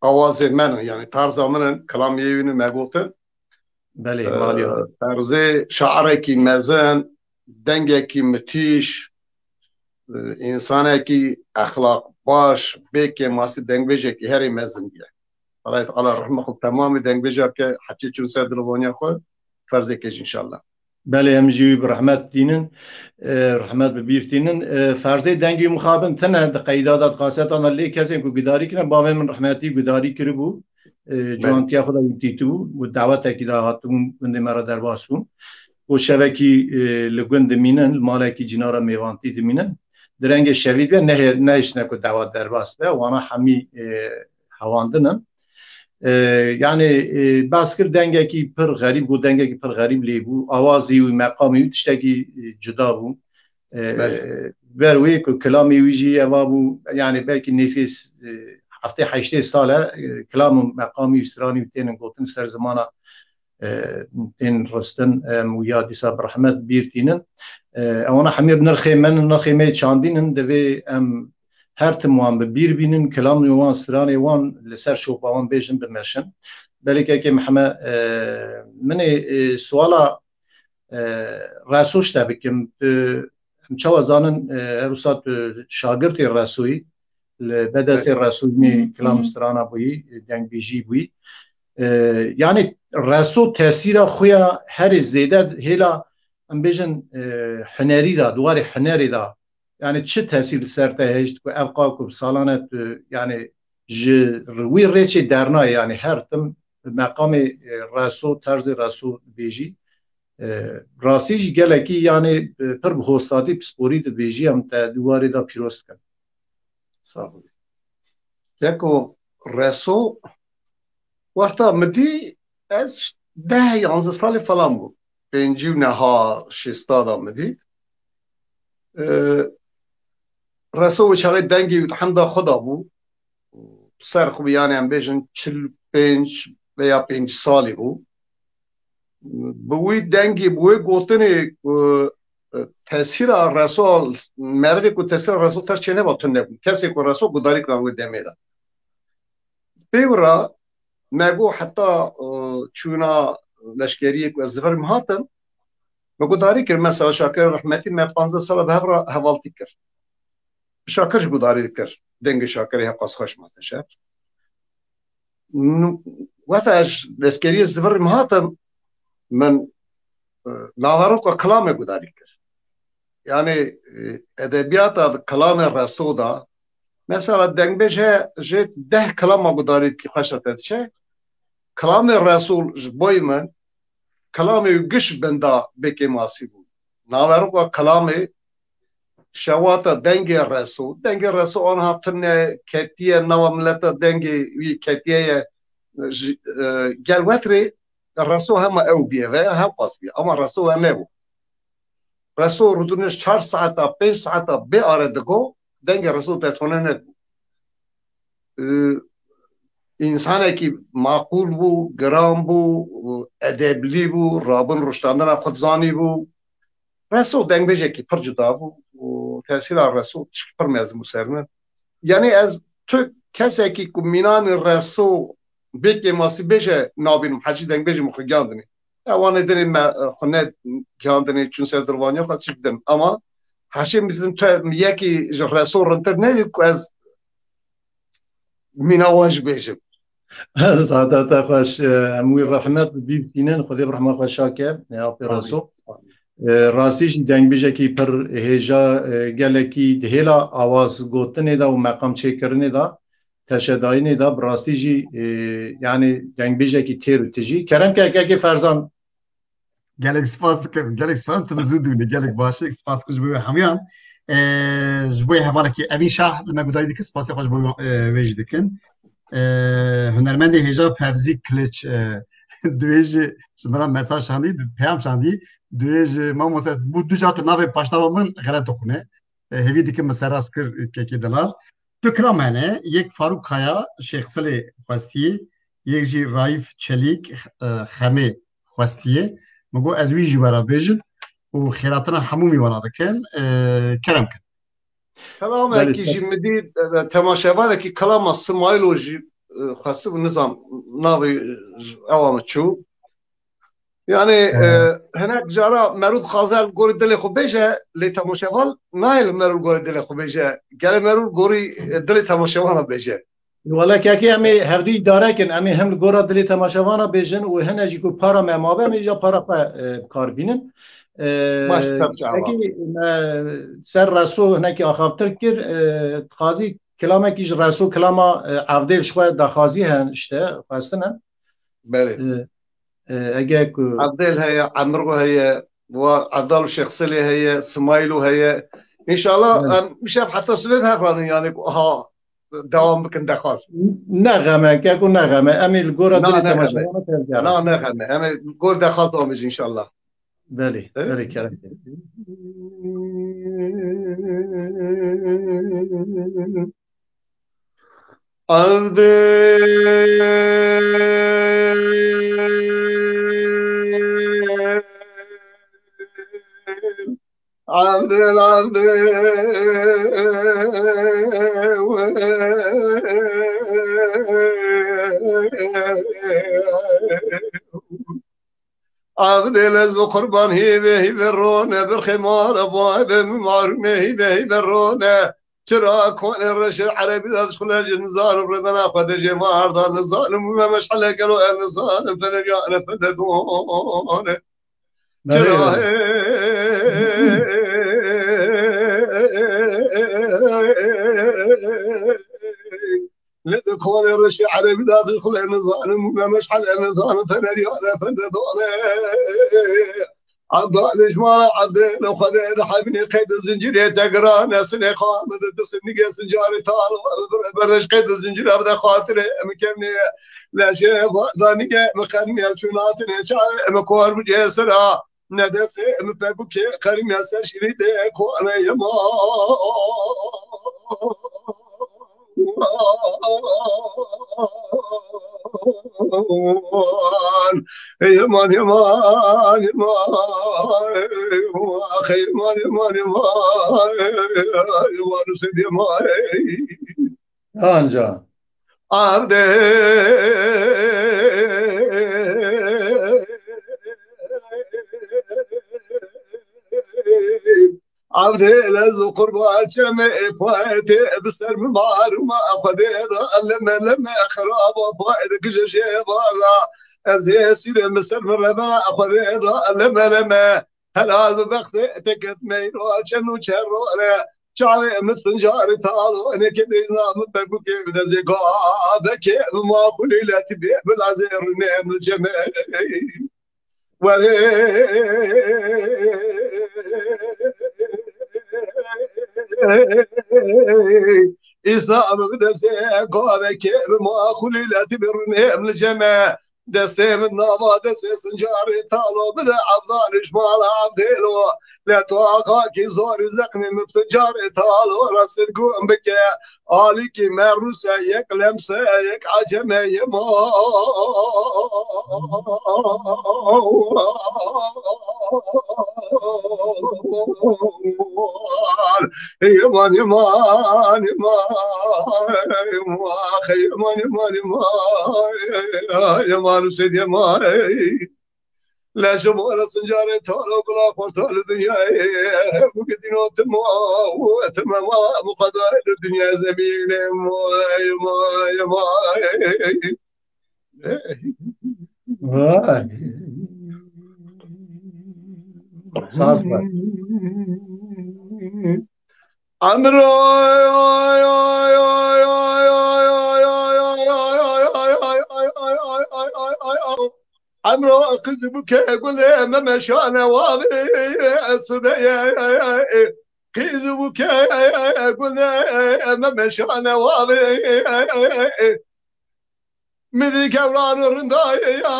awazê min in, yani tarza min in, kelam yê wî ne me gotin. Belê, Ee, malî Ferzê şairekî mezin, dengekî mitîş, e, însanekî exlaq baş, bê kêmasî dengbêjekî herî mezin ye. Xwedayê Teala rehme xwe temamî dengbêja ke heçê çûn ser dilivaniya xwe, Ferzê kej înşallah. Belê, em jî wî bi rehmet tînin, e, rehmet bi bîr tînin. E, Ferzê dengê mixabin tine di qeyda de, di kasetan de lê kesên ku gudarî kirine, bavê min rehmetî gudarî kiribû. E, Belê. Ciwantiya xwe de wî dîtibû û dawetekî de hatibûn gundê me re derbas bûn. Û şevekî, e, li gund dimînin, li malekî cîna re mêvantî dimînin. Di rengê şevî de nehê-, nehiştine ku dawet derbas be. Wana hemî, e, hewandin in. E, yani, e, behs kir dengekî pir xerîb, got dengekî pir xerîb lê bû. Awazî û meqamî û tiştekî, e, cuda bû. E, Belê. Ber wê ku kilamê wî jî eva bû, yani belkî nêzîkî, e, heftê heştê sal e, e, kilam û meqamî û stranî û tênin gotin ser zimana, e, tên ristin, em û ya dîsa bi rehmet bîr tînin. E, ewana hemî nirxê me ne, nirxê me yê çandîn in, divê em her tim wan bi bîr bînin, kilamê wan, stranê wan li ser şopa wan bêjin, bimeşin. Belê kekê Mihemed, e, min ê, e, suala, e, Reso ji te bikim. Tu, em çawa zanin, e, her wisa tu şagirtê Resoyî, li bedestê Resoyî kilam strana bûyî, dengbêjî bûyî. E, yani Reso tesîra xwe ya herî zêde hêla, em bêjin, e, hunerî de, di warê hunerê de, yani çi tesîr li ser te hişt ku ev qa ku bi salan e tu, yani ji wî rêçê dernayê, yani her tim meqamê, e, Reso, terzê Reso dibêjî. E, rastî jî gelekî, yani, e, pir bi hostatî pisporî dibêjî, em te di warê de pîroz dikin. Sağ ol. Keko Reso, wexta min dî ez deh yanzdeh salê falan bû. Pêncî û neha şêsta da min dî. E, Reso wê çaxê dengê hemda xwe da bû. Ser xwe bî, yani em bêjin çil û pênc veya pêncî salî bû. Bi wî dengê, bi wê gotinê ku, e, tesîra Reso, merivê ku tesîra Reso ters çêneba tune bû. Kesê ku Reso gudarî kira wê demê de. Pê wira me got heta, e, çûna leşkeriyê ku ez zivirîm hatim, me gudarî kir, mesela Şakir rehmetî me panzdeh sala bi hev re hevaltî kir. Şakir jî gudarî dikir. Dengê Şakirê hevqas xweş ma te şer. Nu-, wexta ez leşkeriyê zivirîm hatim, min, e, naveroka kilamê gudarî kir. Yani, e, edebiyata di kilamê Reso da, mesela dengbêj heye, jê deh kilama gudarî dikî xweşa te diçe. Kilamê Reso ji boy min, kilamê wî giş binda bêkêmasî bû. Naveroka kilamê şewata dengê Reso. Dengê Reso anha tune ketiye nava mileta dengê wî ketiye ye. Ji, e, gel wetirê Reso hema ew bîye veya hevqas bîye. Ama Reso we nebû. Reso rûdinê çar saeta, pênc saeta bê are digo, dengê Reso detone nedibû. Û însanekî maqûl bû, giran bû, û edeblî bû, rabûn rûştandina xwe dizanî bû. Reso dengbêjekî pir cuda bû û tesîra Reso tişkî pir mezin bû ser min. Yani ez tu kesekî ku mînanê Reso bê kêmasî bêje nabînim, hecî dengbêjê min xwe giyandinê. Ya wan ê dinê me, e, xwe ne giyandinê, çûn ser dirvaniya xwe çi bidin. Ama heşê min didin tu yekî ji Reso rintir nedî ku ez mîna wan jî bêjim. Saeta te xweş, e, em wî rehmet bi bîr tînin, Xwedê bi rehma xwe şa ke, e, apê Amîn. Reso. E, rastî jî dengbêjekî pir hêja, e, gelekî di hêla awaz gotinê de û meqam çêkirinê de, teşedayînê de bi rastî jî, e, yani dengbêjekî têr û tijî. Kerem ke, kekê Ferzan. Gelek spas dikim, gelek spas, tu bi zû dûnî, gelek baş e, spas ku ji bo we hemûyan. E, ji bo hevalekî Evîn Şah li me gudarî dikin, spasê xwe ji bo, e, wê jî dikin. E, hunermendê hêja Fevzî Kiliç, e, divê jî ji min re mesaj şandî, peyam şandî, divê jî mamoste, bû du car tu navê paşnava min xelet dixwîne. E, hêvî dikim min serrast kir, kekê delal. Du kilam hene, yek Farûk Kaya, Şêx Silê xwestiye, yek jî Raîf Çelîk, e, Xemê xwestiye. Min got ez wî jî wera bêjim û xêratina hemû mîwana dikim, e, kerem kin. Kelamekî Belê, jî min dî, e, temaşevanekî kelama Simaylo jî, e, xwestibû, nizam navê, e, ewa min çû. Yani, e, hinek cara merû dixwaze li gorî dilê xwe bêje, lê temaşevan nayê li merû li gorî dilê xwe bêje. Gere merû li gorî, e, dilê temaşevana bêje. Wele kekê, em ê hevdû îdare kin, em ê hem li gora dilê temaşevana bêjin û hine jî ku para me mabe, em ê ja para xwe, e, bi kar bînin. E, Baş, ser çava. Kekê, me ser Reso hinekî axaftir kir, e, dixwazî kilamekî ji Reso, kilama, e, Evdêl ji xwe daxwazî hen, işte, xwestin hen. Belê. E, e, ege ku Evdêl heye, Emro heye, wa Evdal û Şêx Silê heye, Simaylo heye. Înşallah, Belê. Em şev heta sibê bi hev ranin, yani ku, aha, dewam bikin dexwaz. Ne xem e, keko ne xem e. Em ê li gora Na, dilê ne xem e. temaşevanan tevgera. Na, ne xem e. Em ê gor dexwaz dewam bijin inşallah. Belê, E? belê, kerem. Evdil, Evdil, Evdil. Evdil ez bi qurban hîvê hîvê rone, birxê mala bayvê min marûmê hîvê hîvê rone. Çira konê reşê erebî de dişxule jî nizanim, rêbena xwe de jê varda nizanim, û me meşhele gelo ez nizanim, fenerya ne fede done. Belê, Çira belê. Li dikorê reşê erebî de dixule nizanim, me meşhele nizanim, fenerya ne fende done. Evdal ji mala Evdê li Xwedê dihebînê qeyd û zincîrê te giran e, sinê xwe min di dist nige sincarê talo, berdeş qeyd û zincîr ev de xatirê min kevnê leşê xwe zanîge min xermî ev çûnatinê çaye min kor bicê sira. Ne destê min pebûkê qerî me ser şirîtê kone yema. Yeman, yeman, yeman, yeman, yeman, yeman, yeman, yeman, Hüseyin yeman. Anca. Ardê. Ardê lez û qurba çemê payetê bi ser min marûma Xwedê da leme leme xeraba payetê gije jê varda. Ez ê sîrê min ser min rebe Xwedê da leme leme. Helal bi bextê te ket meyra çend û çerrane. Çavê min sincarê talo, neke deyna min pebûkê bi dezê gavekê, bi maxulî letîfê, bi lazê rûnê min cemê. Werê. Îslam bi dezê gavekê, bi maxulî letîfê rûnê min cemê. Destê min nava destê sincarê talo bide Evdal ji mala Evdêlo. Le tu axakî zorî zexmî min sincarê talo re sirgûn bike. Alîkî me rûse yek lemse yek eceme yema. Yeman, yeman, yeman, yeman, yeman, yeman, yeman, Hüseyin yeman. Leşim ara sincarê taro gula xorta li dinyayê. Bu gidino timo, timo ma muqadayê li dinya zemînê. Yeman, yeman, yeman. Vay. Saz var. Emro. Emro qîz bûke gulê me meşane wavê sibeyê. Qîz bûke gulê me meşane wavê. Min dî kewran û rindayê ya,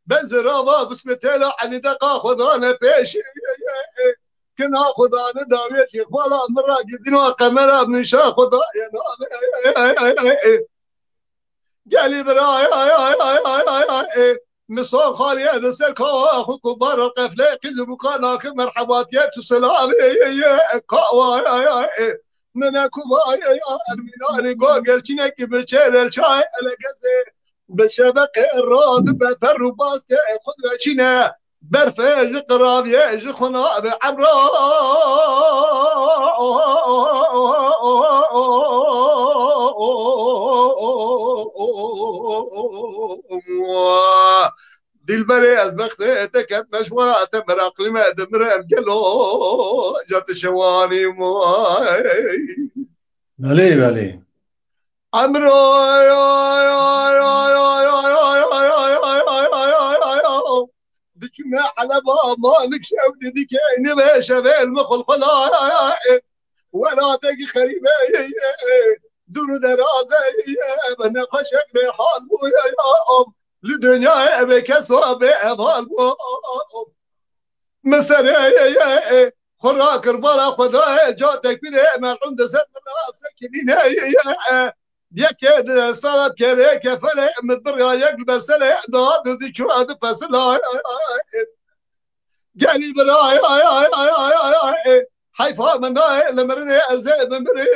bezirava biskutêla Elî deqa xwe dane pêşê. Kina xwe dane dawiyê jî xwala min ra gidîna qemera min şa xwe daye navê. Gelî birayê, Misa xaliyê li ser kawa xwe ku bara qeflê qîz û bûka nakin merhebatiye tu selamê kawa. Nine ku vayê ya ermînanî go gerçînekî bi çêrel çayê elegezê bi şeveqê radibe per û baskê xwe dibe çîne. Berfê ji qiraviyê ji xwe nabe Emra. Dilberê ez bextê te ket meşwara te meraqlî me dimirem gelo ca tu şewanî may. Belê, belê. Emro. Diçûme eleba malik şev didike nibe şevêl mi xulxula. Wela degî xerîbe. dûr û deraz e, nexweşek bê hal bûye ya, li dinyayê bê kes û bê heval bû. Min serê xwe rakir bala Xwedayê, ca tekbîrê merhûm di ser min re sekinîne. Yekê di sala kerê keferê min birya yek li ber serê da di di çû di fesila. Gelî birayê, heyfa min nayê li mirinê, ez ê bimirê.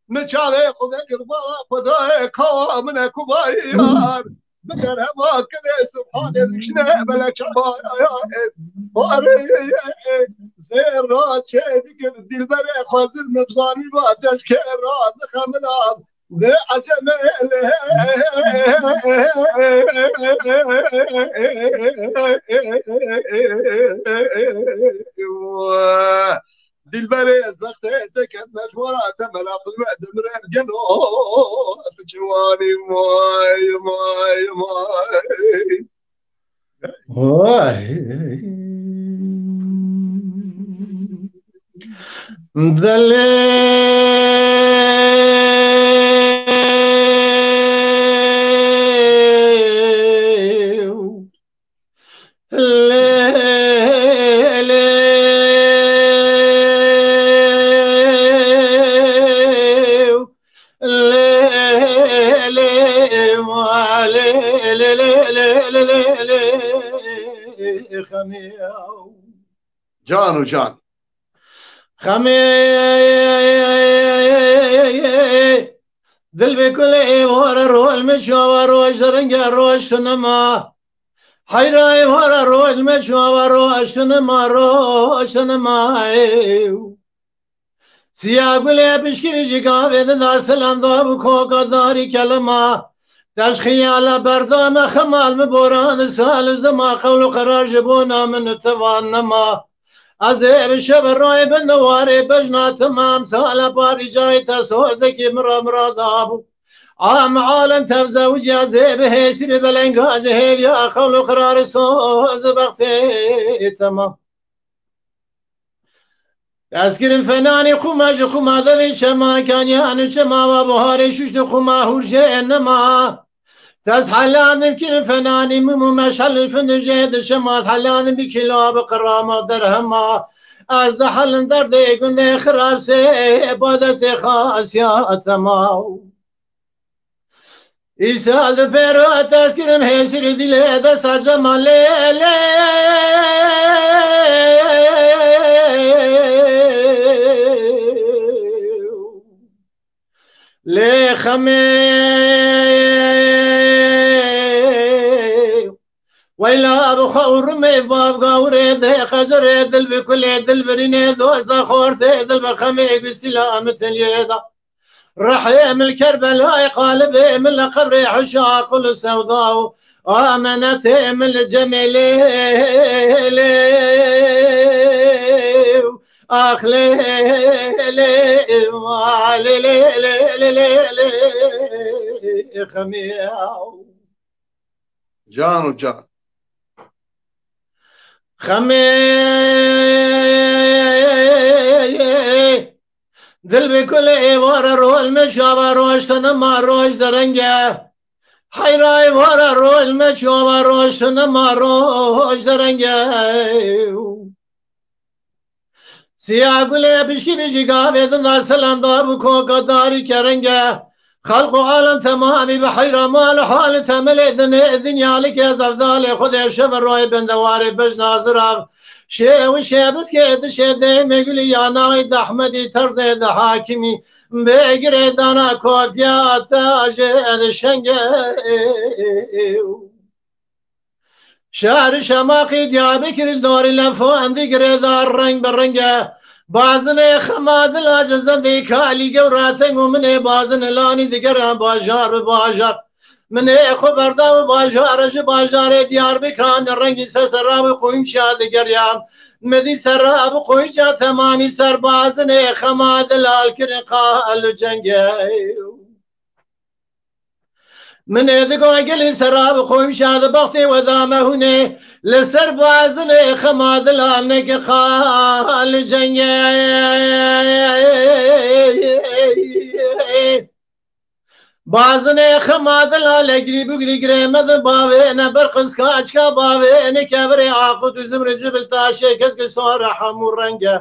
Min çavê xwe vekir bala Xwedayê, kawa min e kubayar. Biker hema kirê subhanê dikine bele çavayayê. Xwarê zêra çê dikir dilberê xwezil min zanî va teşkê ra dixemilan. Bi ecemê dilberê ez bextê ez de kes mecwara te meraqli me demire gelo. Ciwanî vay vay vay. Vay. Dilê Can û can. Xemê dil bi kulê êvara rol mi çava roj de renge roj tunima. Heyra êvara roj mi çava roj tunima, roj tunima. Siya gulê pişkî jî gavê dida selam da bû koka darî kelima. Teşxiyala berdame xemal mi boran sal zima qewl û qerar ji bona min û tevan nema. Ez ê bi şev rayê bin de warê bejna temam sala parîcayê te sozekî mira mira dabû. Am alem tevzewiciya zê bi hêsî bi belenga zê hêviya qewl û qerar soz bextê temam. Ez kirim fenanî xûma ji xûma devê çema kaniyan û çema wa buharê şûşt û xûma hûr jê nema. Tez helanim kirin fenanî mim û meşel û findijê di şemat helanim bi kila bi qirama derhema. Ez de helim derdê gundê xirab sê badesê xasiya tema. Îsal di pêro tez kirim hêsir û dilê desa cema lê lê. Lê xemê weyla bi xwe û rimê bav gawirê dê qecerê dil bi kulê dil birînê doza xortê dil bi xemê gusîla min tiliyê da. Rehê min li Kerbelayê qalibê min li qebrê hişa qul û sewda û amenetê min li cemê lê lê. Ax lê lê, lê lê, lê lê, lê lê, lê xemê. Can û can. Xemê. Dil bi kulê êvara rol me çava roj tenema roj derenge. Heyra êvara rol me çava roj tenema roj derenge. Siya gulê pişkî bijî gavê dinda selam da bû koka darî kerenge. Xelq û alem temamî bi heyra mal û hal temelê dinê dinya li ke zevdalê Xwedê şev royê bendewarê bejna zirav. Şê û şêbiskê dişê dê me gulî ya nayê de Ehmedî terzê de hakimî. Bê girê dana kofiya te jê de şenge. Şehr Şemaqî Diyarbekir li dorî lefo endî girêdar reng bi reng e. Bazinê xema dila cizendî kalî gewra teng û minê bazin lanî digeran bajar bi bajar. Minê xwe berda û bajar ji bajarê Diyarbekir an rengî se serra bi qoyim şa digeriyam. Midî serra bi qoyim şa temamî ser bazinê xema dilal kirin qal û cenge. Min ê digo gelî sera bi xwe şa di bextê we dame hûnê. Li ser bazinê xema dilaneke qal cengê. Bazinê xema dila le girî bû girî girê me di bavê ne ber qizka açka bavê ne kevirê axut û zimri cibil taşê kes ki sore hemû renge.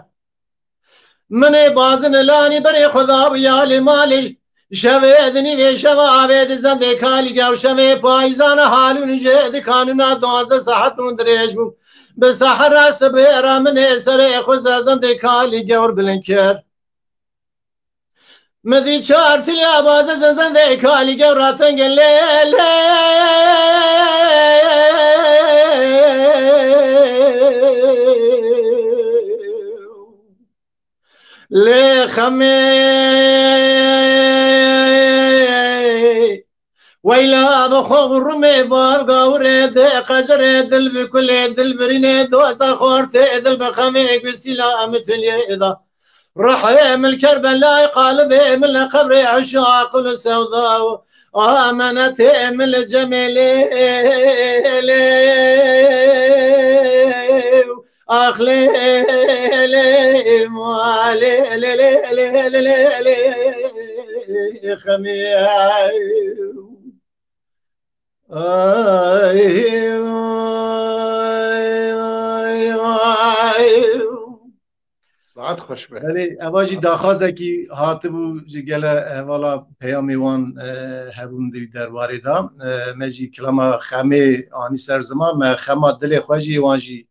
Minê bazin lanî berê xwe da bi yalê malê. Şevê dinî vê şeva avê di zendê kalî gew şevê payîzana halûn jê di kanûna duwazdeh saet hûn dirêj bû. Bi sehera sibê ra minê serê xwe zendê kalî gewr bilind kir. Mi dî çar tilya baze zezendê kalî gewra tenge lê lê. Lê xemê. Weyla bi xwe û rumê bav gawirê de qecerê dil bi kulê dil birînê doza xortê dil bi xemê gusîla em tuliyê da. Rihê min Kerbelay qalibê min li qebrê eşaq li sewda û amenetê min li cemê lê lê ax lê lê ma lê lê lê lê lê lê lê xemê. Ay, ay, ay, ay. Saet xweş be. Belê, eva jî daxwazekî hatibû ji gele hevala peyamê wan, e, hebûn di derbarê de. E, me jî kilama xemê anî ser ziman, me xema dilê xwe jî wan jî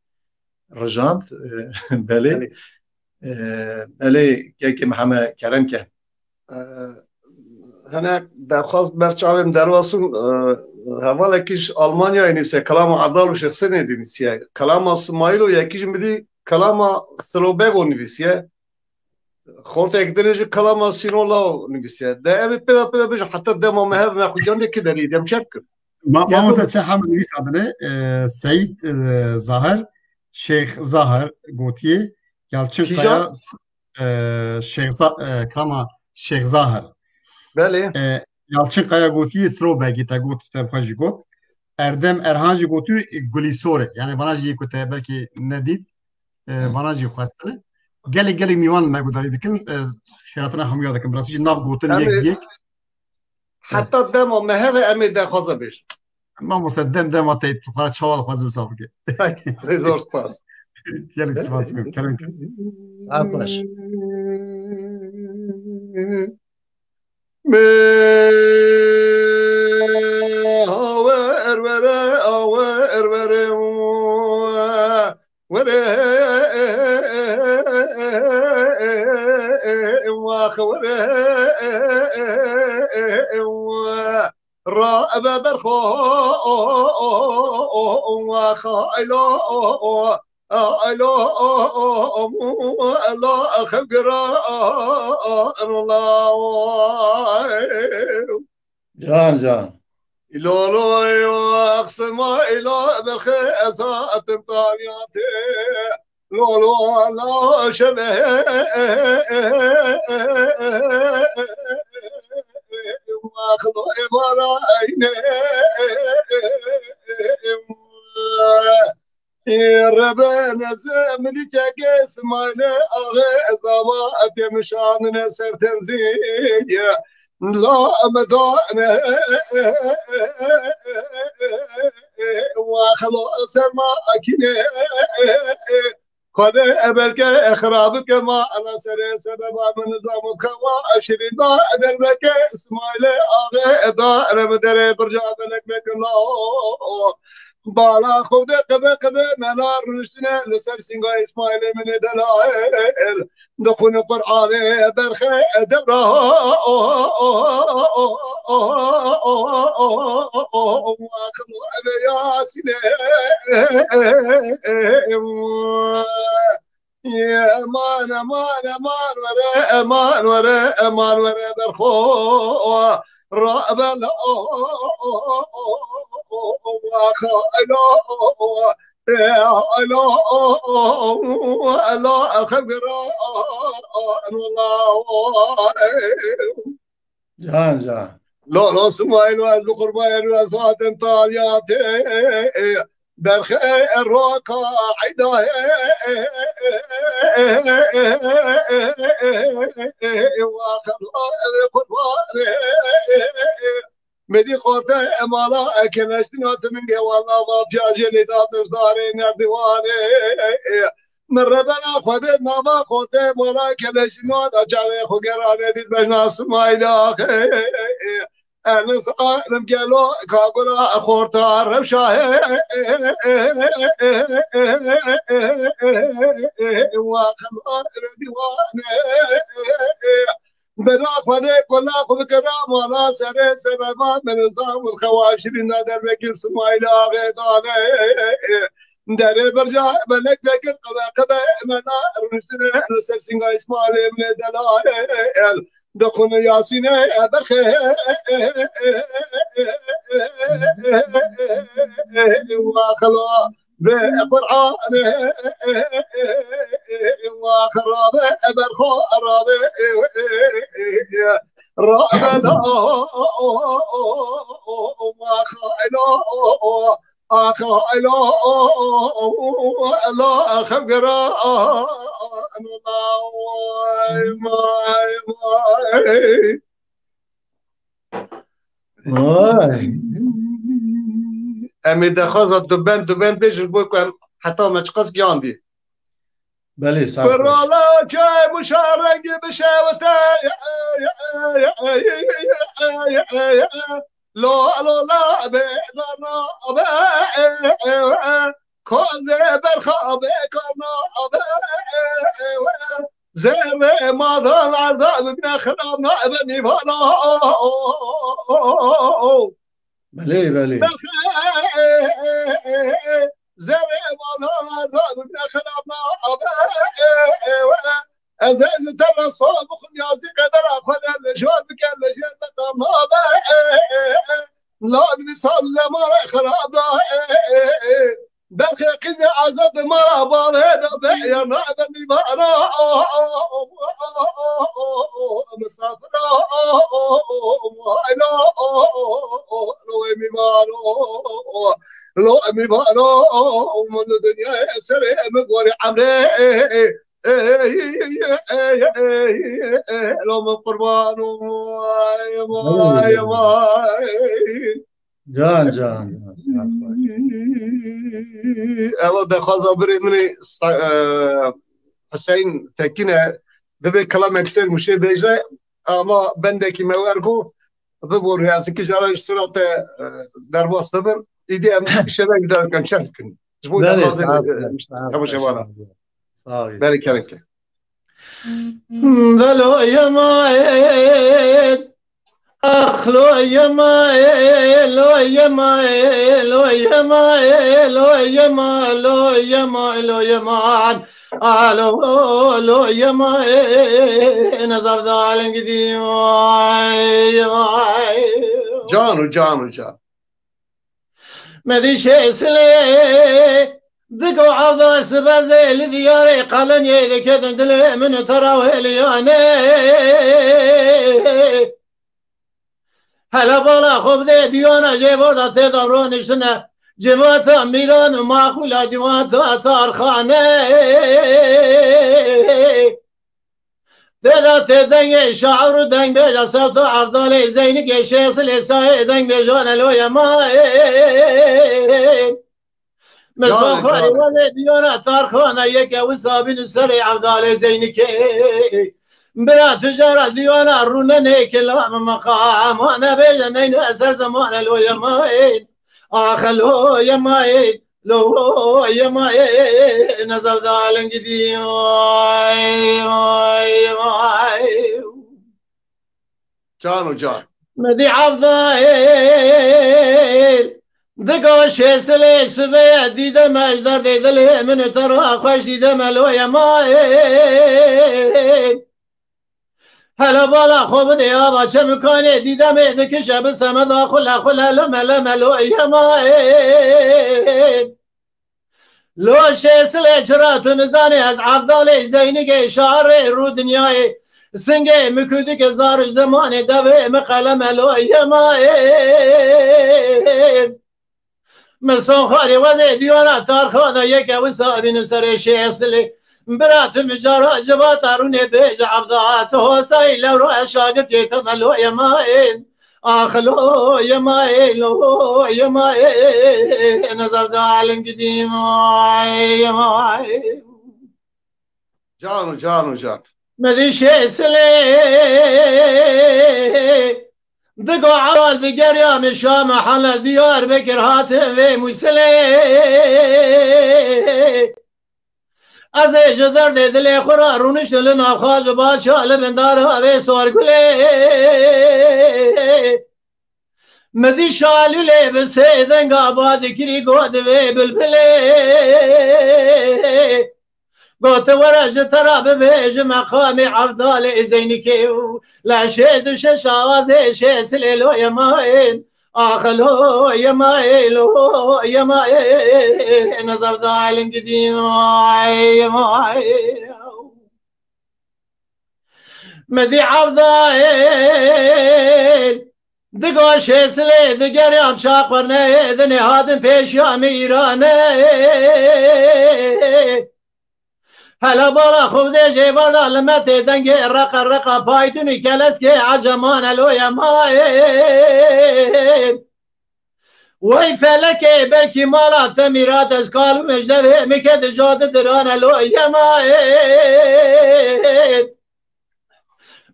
rijand. E, belê. Belê. E, belê, kekê Mihemed, kerem ke. E, hinek daxwaz ber çavê min derwasim, e, hevalekî ji Almanyayê nivîse, Kelama Abdal û Şêx Senê nivîsiye. Kelama Simayîl û yekî ji min dî Kelama Silo Bego nivîsiye. Xortek din jî Kelama Sîno Lao nivîsiye. De em ê pêda pêda bêjin heta dema me hev me xwe can lê kê derî dem çep kir. Ma-, Gel mamoste baba. Çi hem nivîs adine, e, Seyîd, e, Zahir, Şêx Zahir gotiye, Yalçın Kîjan? Kaya, e, Şêx Za-, e, Kelama Şêx Zahir. Belê. E, Yalçın Kaya gotiye, Silo Begî te got, te xwe jî got. Erdem Erhan jî gotiye, e, Gulîsore. Yani vana jî yê ku te belkî nedît, e, vana jî xwestine. Gelek gelek mîwan me gudarî dikin, e, xêratina hemûya dikin. Birasî jî nav gotin Em yek ê yek. Heta dema me heve em ê daxwaza bêjin. Mamoste dem dema te tu xwe çawa dixwazî wisa bike. Zor spas. Gelek spas dikim. Kerem ke. Saet baş. Me awer were, awer were, were, wax were, ra eve berxo, wax aylo, aylo, la xew gira, la. Can, can. Îlo, lo, yo, axsima, îlo, berxe, esatim, taniyatê. Lo, lo, la, şeve. Axlo, evara, ayne. Rebe nezim dikeke Smaile axe zava temişanine ser tenzîye. La medane waxlo serma akine. Xwedê belke xirabike ma ala serê sebeba min zamot xewa şirîn da derbeke Smaile axe da rem derê birca belek bekilo. Bala xwe de qebe qebe mela rûniştine li ser sînga Îsmaîlê min ê delail. Dixwîne Qur'anê berxe devra. Aqil eve Yasînê. Eman, eman, eman were, eman were, eman were berxo. Rabel, alo, alo, alo, xevgira, alo. Can, can. Lo, lo, Smaîl, ez bi qurbanê wî, ez zaten taliyatê. Berxê roka eyda, wa qurbanê. Medî xorte mala keleştin hatinin ge wala va piyajê lê da tişdarê nerdiwanê. Min rebena Xwedê nava xorte mala keleştin hat açavê xwe gerane dît bejna Simayla. Enis alim gelo kagula xorta rewşa. Wa qema diwane. Bera Xwedê kula xwe bikira mala serê sebeba min zam û xewa şirîna dervekir Simayla axê dane. Derê birca belek vekir qebe qebe mela rûniştine li ser sînga Îsmailê min ê delal. Dixwin Yasînê berxê wa xelo. Bi Qur'anê wa xirabe berxo rabe rabe la wa xaylo axa elo ela xevgera vay vay vay. Vay. Em ê dexwaza dubend dubend bêjin bo ku em heta me çiqas giyandî. Belê, sağ ol. Qurala çay muşarengî bişewite. Lo lo la be da na be. Kozê berxa be karna be. Zerrê madan arda bibne xirab na be mîvana. Belê, belê. Zerrê madan arda bibne xirab na be. Ez ê li te re sor bixwim yazî qedera xwe le li jor bike li jêr me tam nabe. La divî sal zeman xirab da. Berxê qîzê ezeb di mala bavê de be ya nabe mîvana. Misafira. Lo mîvano. Lo mîvano. Min dinyayê serê min gorî emrê. Ey, ey, ey, ey, ey, ey, lo min qurban. Vay, vay, vay. Can, can, can. Ewa dexwaza birê min ê Sa-, e, Hüseyin Tekin e, divê kilamek ser muşê bêje, ama bendekî me wer ku bibû rêzikî jara ji sira te, e, derbas dibin. Îdî em şevek derken çend kin. Ji bo Belê, dexwazê, sağ ol, e, sağ ol, hemû şevana. Sağ ol. Belê kereke. Velo yemayên, ax lo yemayên, lo yemayên, lo yemayên, lo yema, lo yema, lo yeman. Alo, lo yemayên, ez avdalin gidî. Vay, vay. Can û can û can. Medî şêsilê digo avda sibezê li diyarê qalenyê diketin dilê min tera wêliyane. Hele bala xwe bidê diyana jê vorda tê de roniştine. Civata mîran û maxûla dîwata tarxane. Tê de tê dengê şair û dengbêja Sewta Evdalê Zeynikê Şêxsilê Sayê dengbêjan Eloya Mayên. Misafirê wazê diyana tarxana yeke wisa bîn û serê Evdalê Zeynikê. Bira tijara diyana rûnenê kilam meqama nebêje neyne ser zeman Eloya Mayên. Ax Eloya Mayên. Lo yemayê nezavda lengidî. Vay, vay, vay. Can û can. Medî Evdalê digo şêsilê sibê dîdem ez derdê dilê min tera xweş dîdem Eloya Mayên. Hele bala xwe bidê ava çemikanê dîdemê dikişe bi semeda xule xule leme leme lo yemayên. Lo şêsilê çira tu nizanê ez Evdalê Zeynikê şarê rû dinyayê. Singê mi kudike zar û zemanê devê mi qeleme lo yemayên. Misan xalê wezê diyana tarxana yeke wisa bînin serê şêsilê. Bira tu mijara civata rûnê bêje evda, tu hosayî lewra şagirtê temelo yemayên. Ax lo yemayê, lo yemayê, nezevda elim gidî may, may. Can û can û can. Medî şêsilê. Digo ewal digeriya min Şam, Heleb, Diyarbekir hatin vê Mûsilê. Ez ê ji derdê dilê xwe re rûniştim li nav xaç û baça li bin dara vê sorgulê. Min dî şalîlê bi sê denga ba dikirî got divê bilbilê. Got were ji te re bibêjim meqamê Evdalê Zeynikê û leşê du şeş awazê şê silê lo yemayên. Ax lo yemayê, lo yemayê, nezevda elim gidî may, may. Medî Evdayê, diga şêsilê, digeriyam çaqwerneyê, dinê hatin pêşiya min Îranê. Hela bala xwe bidê jê vada li metê dengê reqa reqa paydunî keleskê ecemane lo yemayê. Wey felekê, belkî mala te mîrat ez kalû mejdevê, mike di jade dirane lo yemayê.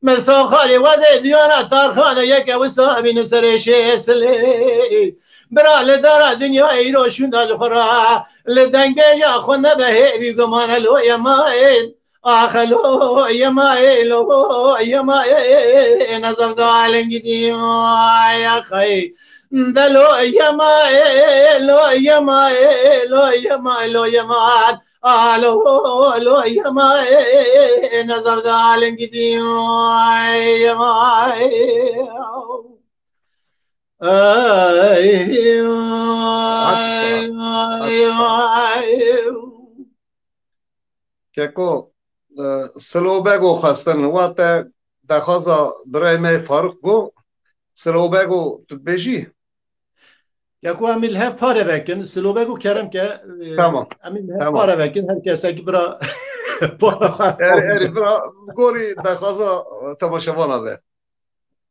Min soxarê wezê diyana tarxane yeke wisa bînin serê şêsilê. Bira li dara dinyayê îro şûnda ji xwe re, li dengbêja xwe nebe hêvî gumane lo yemayên. Axe lo yemayê, lo yemayê, nezevda elengî dî, ay axay. De lo yemayê, lo yemayê, lo yemayê, lo yemayê. Alo, lo yemayê, nezevda lengî dî, ay, ay. Ay, ay, ay. Keko, e, Silobego xwestin, wa te dexwaza birayê me Faruk go, Silobego tu dibêjî? Keko, em ê li hev pare vekin. Silobego kerem ke, e, Tamam. Em ê li hev Tamam. pare vekin. Her kesekî bira para Erê, erê, bira, gorî dexwaza temaşevana be.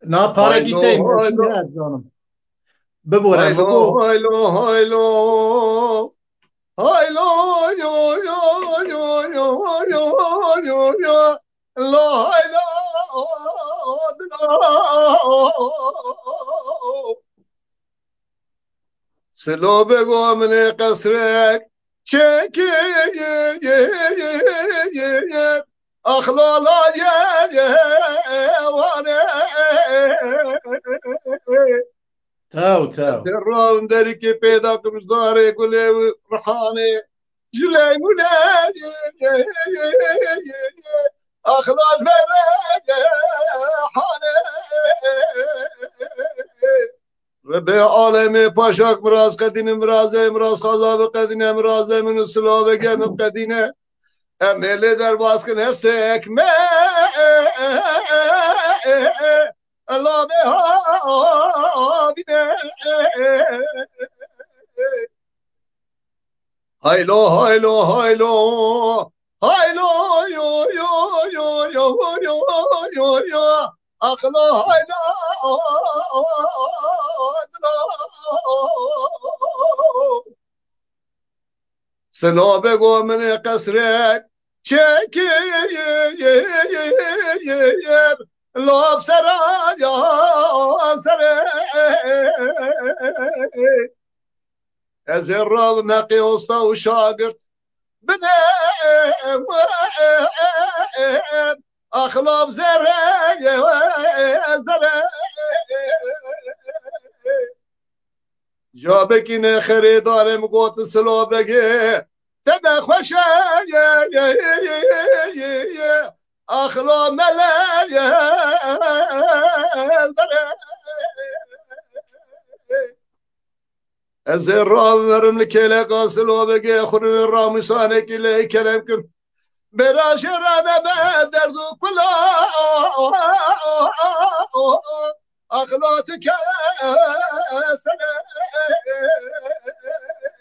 Na para Haylo, gîtey haylo. meşhur ez zanim. Bibore, Haylo, bigo. haylo, haylo. Haylo, yo, yo, yo, yo, yo, yo, yo. Lo, haylo, lo. Silo bego min ê qesrek çekî axlala ye, ye, wane. Tew, tew. Serran derikê pêda kim zarê gulê û rihanê. Jiley muley, ye, ye, ye, ye, ye, ye. Axlal vere ye, hane. Rebê alemê paşak miraz qedîne, mirazê miraz xaza bi qedîne, mirazê min û silaveke min qedîne. Em ê lê derbas kin her sê ekme. Ela bê havîne. Haylo, haylo, haylo. Haylo, yo, yo, yo. Aqlo, haylo. Silo bego min ê qesrek çekî, lop sera ya serê. Ez ê rabim heqê osta û şagirt bide axlab zerre, zerre. Cabekî ne xerêdarê min got, Silo Begê, te ne xweş e, axla mele ye, bere. Ez ê raverim li kêleka Silo Begê, xurê ramûsanekî lê kerem kim. Bêra jê re nebe derd û kula, axla tu kesere.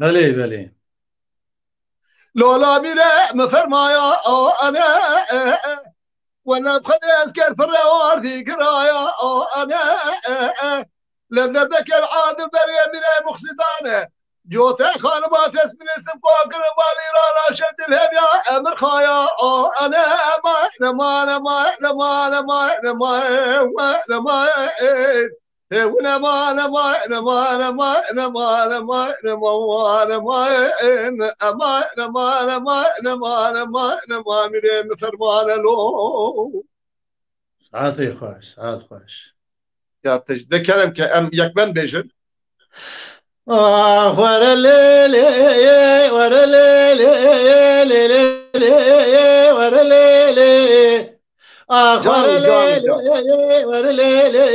Belê, belê. Lola bîre min fermaya, a, ane, e, e. Wele bi Xwedê ez ker firre ardî giraya, a, ane, e, e. Li derdeke li adil berê mîre muxsîdane. Cote xanima tesmîlê sivko kirin balî ra raşe dil hevya emir xaya, a, ane, e, ma, ne, ma, ne, ma, ne, ma, ne, ma, ne, ma, e, we, ne, ma, e. Saetê xweş, saet xweş. Ya te ji de kerem ke em yekben bêjin. Ah, were lê lê, were lê lê, lê lê lê, were lê lê. Ah, were lê lê, were lê lê,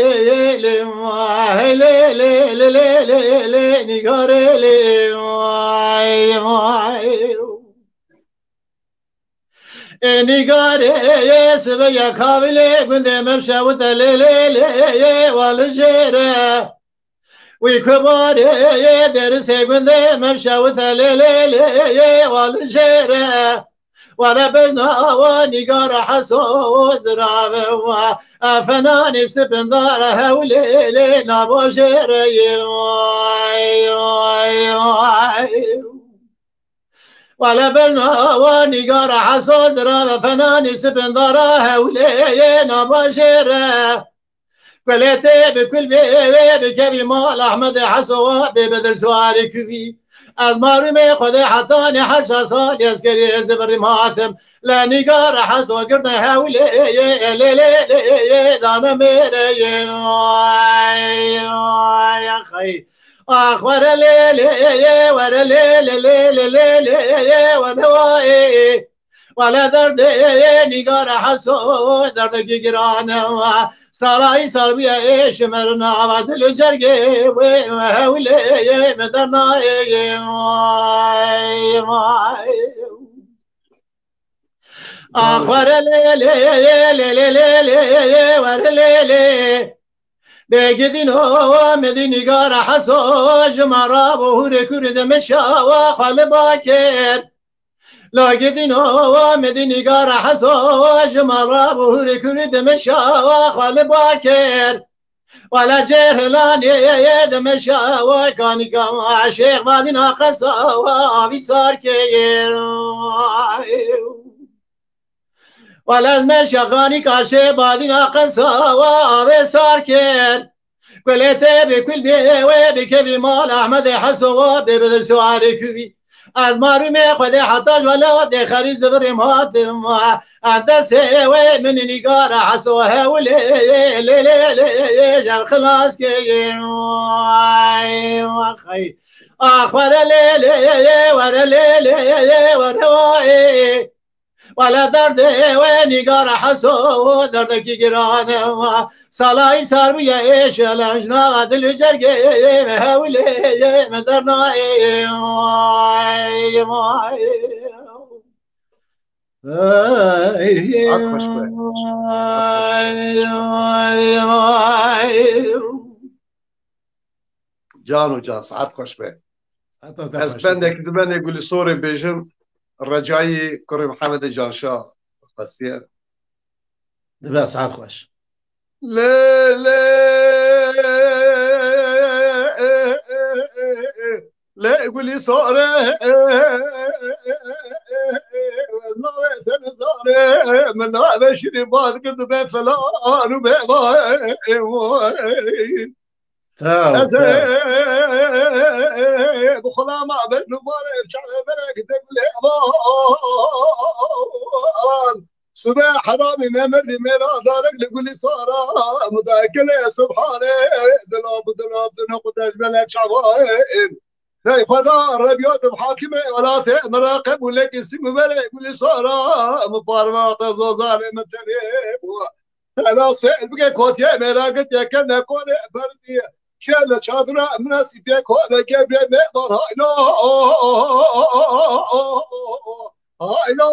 lê, ah, lê lê lê, lê lê lê, nîgarê lê, vay, vay. Ê nîgarê, sibe ya kavilê, gundê mevşewite lê lê lê, wa li jêre. Wî kubarê, derisê gundê mevşewite lê lê lê, wa li jêre. Were bejna wa nîgara heso zirave wa. Efenanê sipindara hewlê lê nabo jêre ye. Vay, vay, vay. Wele bejna wa nîgara heso zirave fenanê sipindara hewlê naba jêre. Kulê tê bi kul bê wê bi kevî mal Ahmedê heso wa bê bedir suarê kuvî. Ez marûmê Xwedê hetanê heşa salî ez kerî ez birî matim. Le nîgara heso girde hewlê lê lê lê lê dane mêrê. Ay, ay, ay. Ax were lê lê, were lê lê lê lê lê lê, were wa ê. Wele derdê nîgara heso derdekî giran e. Sarayî sarbiye ê şimerina va dil û cergê wê hewlê me derna ê. Vay, vay. Ax were lê lê, lê lê lê lê, were lê lê. Bêgidîn ho medî nîgara heso ji ma ra bo hûrê kurê de meşa wa xwe li ba kir. La gidîn ho medî nîgara heso ji ma ra bo hûrê kurê de meşa wa xwe li ba kir. Wele cêhilanê ye ye de meşa wa kanîka wa şêx badîna qesa wa avî sar kir. Wele meşa kanîka şêx badîna qesa wa avê sar kir. Kulê tê bi kul bê wê bi kevî mal Ahmedê heso wa bê bi suarê kuvî. Ez marûmê Xwedê heta ji welatê xerî zivirêm hatim. Ez destê wê min nîgara heso hewlê lê lê lê lê jev xilas keyê. Ay, ay. Ax were lê lê were lê lê were oy. Wele derdê wê nîgara heso derdekî giran e. Salayî sar bûye êşe lenjna dil û cergê me hewlê me dernayê. Ay, ay. Saet xweş be. Ay, ay, ay. Can û can, saet xweş be. Saeta te Ez xweş be. bendek di bendê Gulî Sorê bêjim, Recayî kurê Mihemedê Canşa xwestiye. Dibe saet xweş. Lê, lê, lê Gulî Sorê, navê te nizanê, min navê şirî baz ki dibe filan û bê vay. Tew, Ez tew. ê bi xulama bin û barê çavê berek de gulê van. Sube heramî ne merdî mêra darek li gulî sara. Mudakile subhane dilab dilab dine qudeş belek çavayên. Dey Xweda rebiyatim hakimê welatê min re qebûlekî sî û berê gulî sara. Min parva te zozanê min tenê bû. Tela sêr bike kotiyê mêra git yeke nekonê berdî. Çê li çadira min e sîpê kole gebrê me bar haylo. Haylo.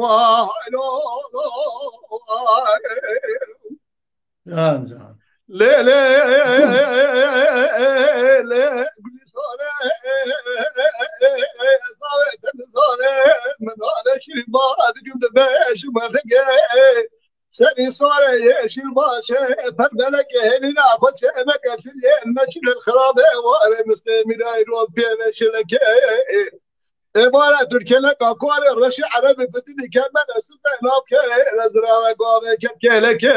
Haylo. Can, can. Lê, lê, lê, Gulîsare, zave te nizane, min nane şirîn ba, digim dibe ji merdekê. Serî sare yeşil başe, per belekê hêlîna xwe çêneke şirîn, meşîn xirabe, warê mistê mîrayî roz pê ve şilekê. Êvara Tirkêleka Kuarê Reşî Erebî Fitinî Kemene Sizde Navke Rezirave Gavê Ketkêlekê.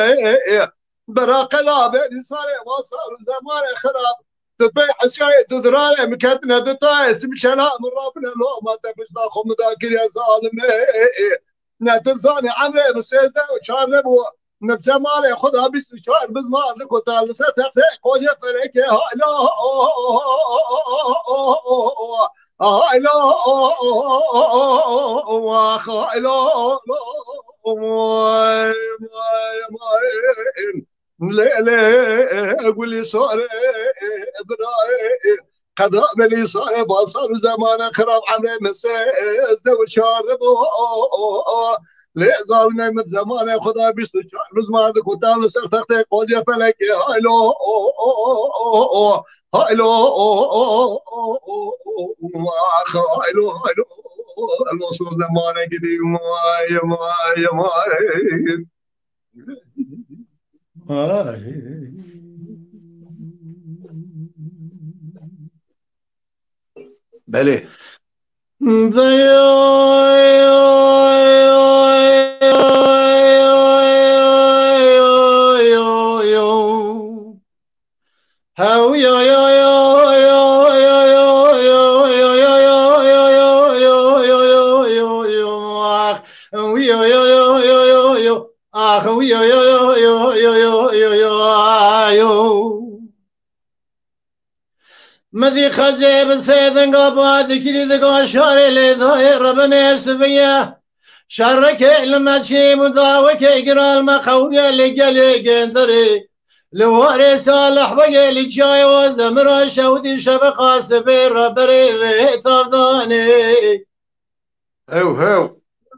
Bira qela bêrî sarê va sar û zemanê xirab. Tu pê hesiyayê tu dirarê min ketine du tayê simçela min rabine loma te pişta xwe min da kiriye zalimê. Ne tu zanî emrê min sêzdeh û çardeh bû. Min zemanê xwe da bîst û çar bizmar dikota li ser textê qocê felekê haylo. Haylo. Haylo. Lê lê gulî sare birayê. Qeda belî sare basar û zemane xirab emrê min sêzdeh û çardeh bû. Lê zalimê min zemanê xwe da bîst û çar bizmar dikotan li ser textê qocê felekê haylo. Haylo. Haylo. Haylo. Haylo. Haylo. Haylo. Haylo. Vay, vay, vay. Vay. Belê. Ax, wî yo yo yo yo yo yo yo. Ax, wî yo yo yo yo yo yo yo yo yo. Midî xecê bi sê dinga ba dikirî diga şarê lê dayê rebinê siviye. Şerrekê li meçê mudawekê giral me qewriye lê gelê genderê. Li warê salih begê li çiyayê o zemira şewdî şeveqa sivê reberê vê tavdanê. Hew, hew.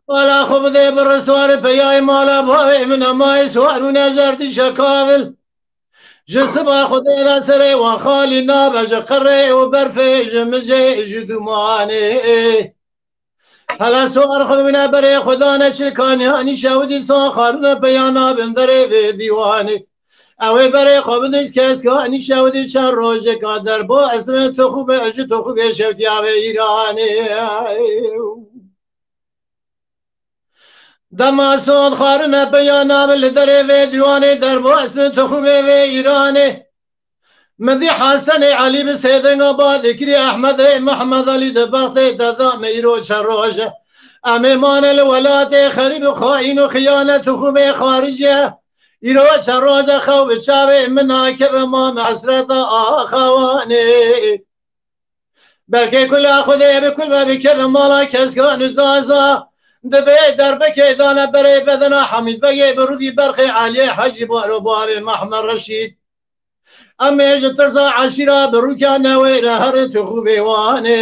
Mala xwe bidê bi riswarê peyayê mala bavê min emayê swar û nezer dîşe kavil. Ji siba Xwedê de serê wan xalî nabe ji qirê û berfê ji mijê ji dumanê. Hele swar xwe bimîne berê Xweda ne çi kanî hanî şewidî san xarine peya nabin derê vê dîwanê. Ew ê berê xwe bidîs kes kanî şewidî çend rojeka derbo esmê toxû be ji toxû bê şewtiya vê îranê. Dema sod xarine peya nabin li derê vê dîwanê derbo esmê toxû bê vê îranê. Min dî Hesenê Elî bi sêdinga ba dikirî Ehmedê Mehmed Elî di bextê te da me îro çend roj e. Em ê mane li welatê xerîb û xayîn û xiyanet û xûbê xaricê. Îro çend roj e xew bi çavê min nakeve ma me hesreta axa wan ê. Belkê kula Xwedê bi kul me bikeve mala Keskan û Zaza. Dibê derbekê dane berê bedena Hemîd Begê bi rûdî berxê Eliyê Hecî Baro bavê Mehmed Reşîd. Em ê ji tirsa eşîra bi rûka newê re herin tu xûbê wanê.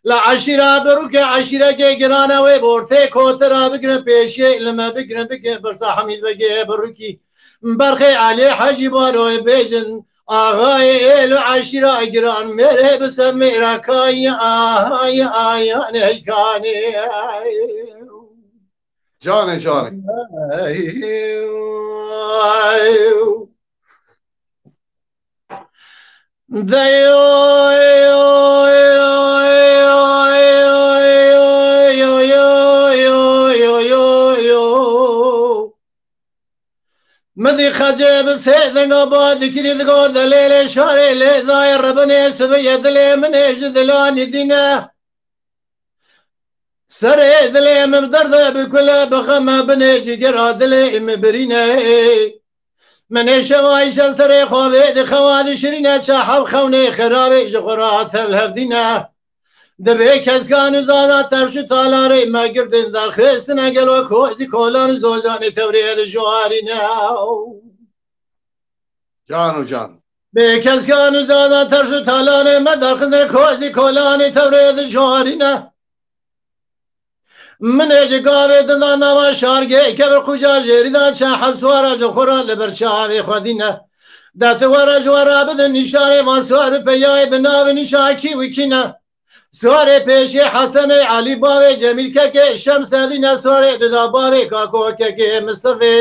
Li eşîra bi rûkê eşîrekê girane wê bi ortê kotira bigrin pêşiyê li me bigrin bikin pirsa Hemîd Begê bi rûkî. Berxê Elî Hecî Baroyê bêjin, axayê êl û eşîra giran mêrê bi ser mêra kayî ahayî ayanê kanê. Canê canê. Min dî xecê bi sê denga ba dikirî digo delêlê şarê lê dayê rebinê sibê ye dilê min ê ji dilanî dîne. Serê dilê min bi derde bi kule bi xeme binê cîgera dilê min birîne. Min ê şeva îşev serê xwe vê di xewa dişirîne çahev xewnê xerabê ji xwe ra tev hevdîne. Dibê keskan û zada terş û talarê me girdin derxistine gelo kozî kolan û zocanê tewrê di joarîne. Can û can. Bê keskan û zada terş û talanê me derxistine kozî kolanê tewrê di joarîne. Min ê ji gavê dinda nava şargê kevir quca jêrî da çe heswara ji xwe re li ber çavê xwe dîne. De tu were ji we re bidin nîşanê van swar û peyayê bi navê nîşa kî û kî ne. Swarê pêşê Hesenê Elî bavê Cemîl kekê Şemsedîne swarê dida bavê Kako kekê Misifê.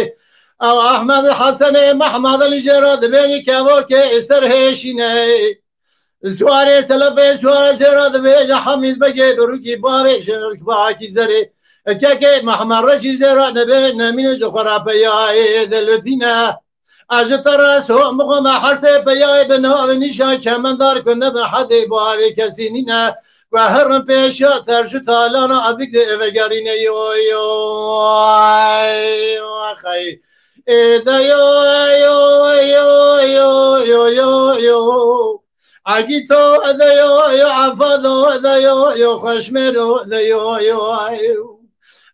Ew Ehmed Hesenê Mehmed Elî jê re dibênî kevokê ê ser hêşîne. Swarê selefê swara jê re dibêje Hemîd Begê bi rûkî bavê ji rikbakî zerê. Kekê Mehmed Reşîd jê re nebe nemîne ji xwe re peyayê delotîne. Ez ji te re so mixwe me hersê peyayê bi navê nîşa kemendar ku nebin hedê bavê kesî nîne. Ku herin pêşiya terş û talana a bigre vegerîne yo yo. Ê de yo yo yo yo yo yo yo. Egîto de yo yo, efado de yo yo, xweşmêro de yo yo.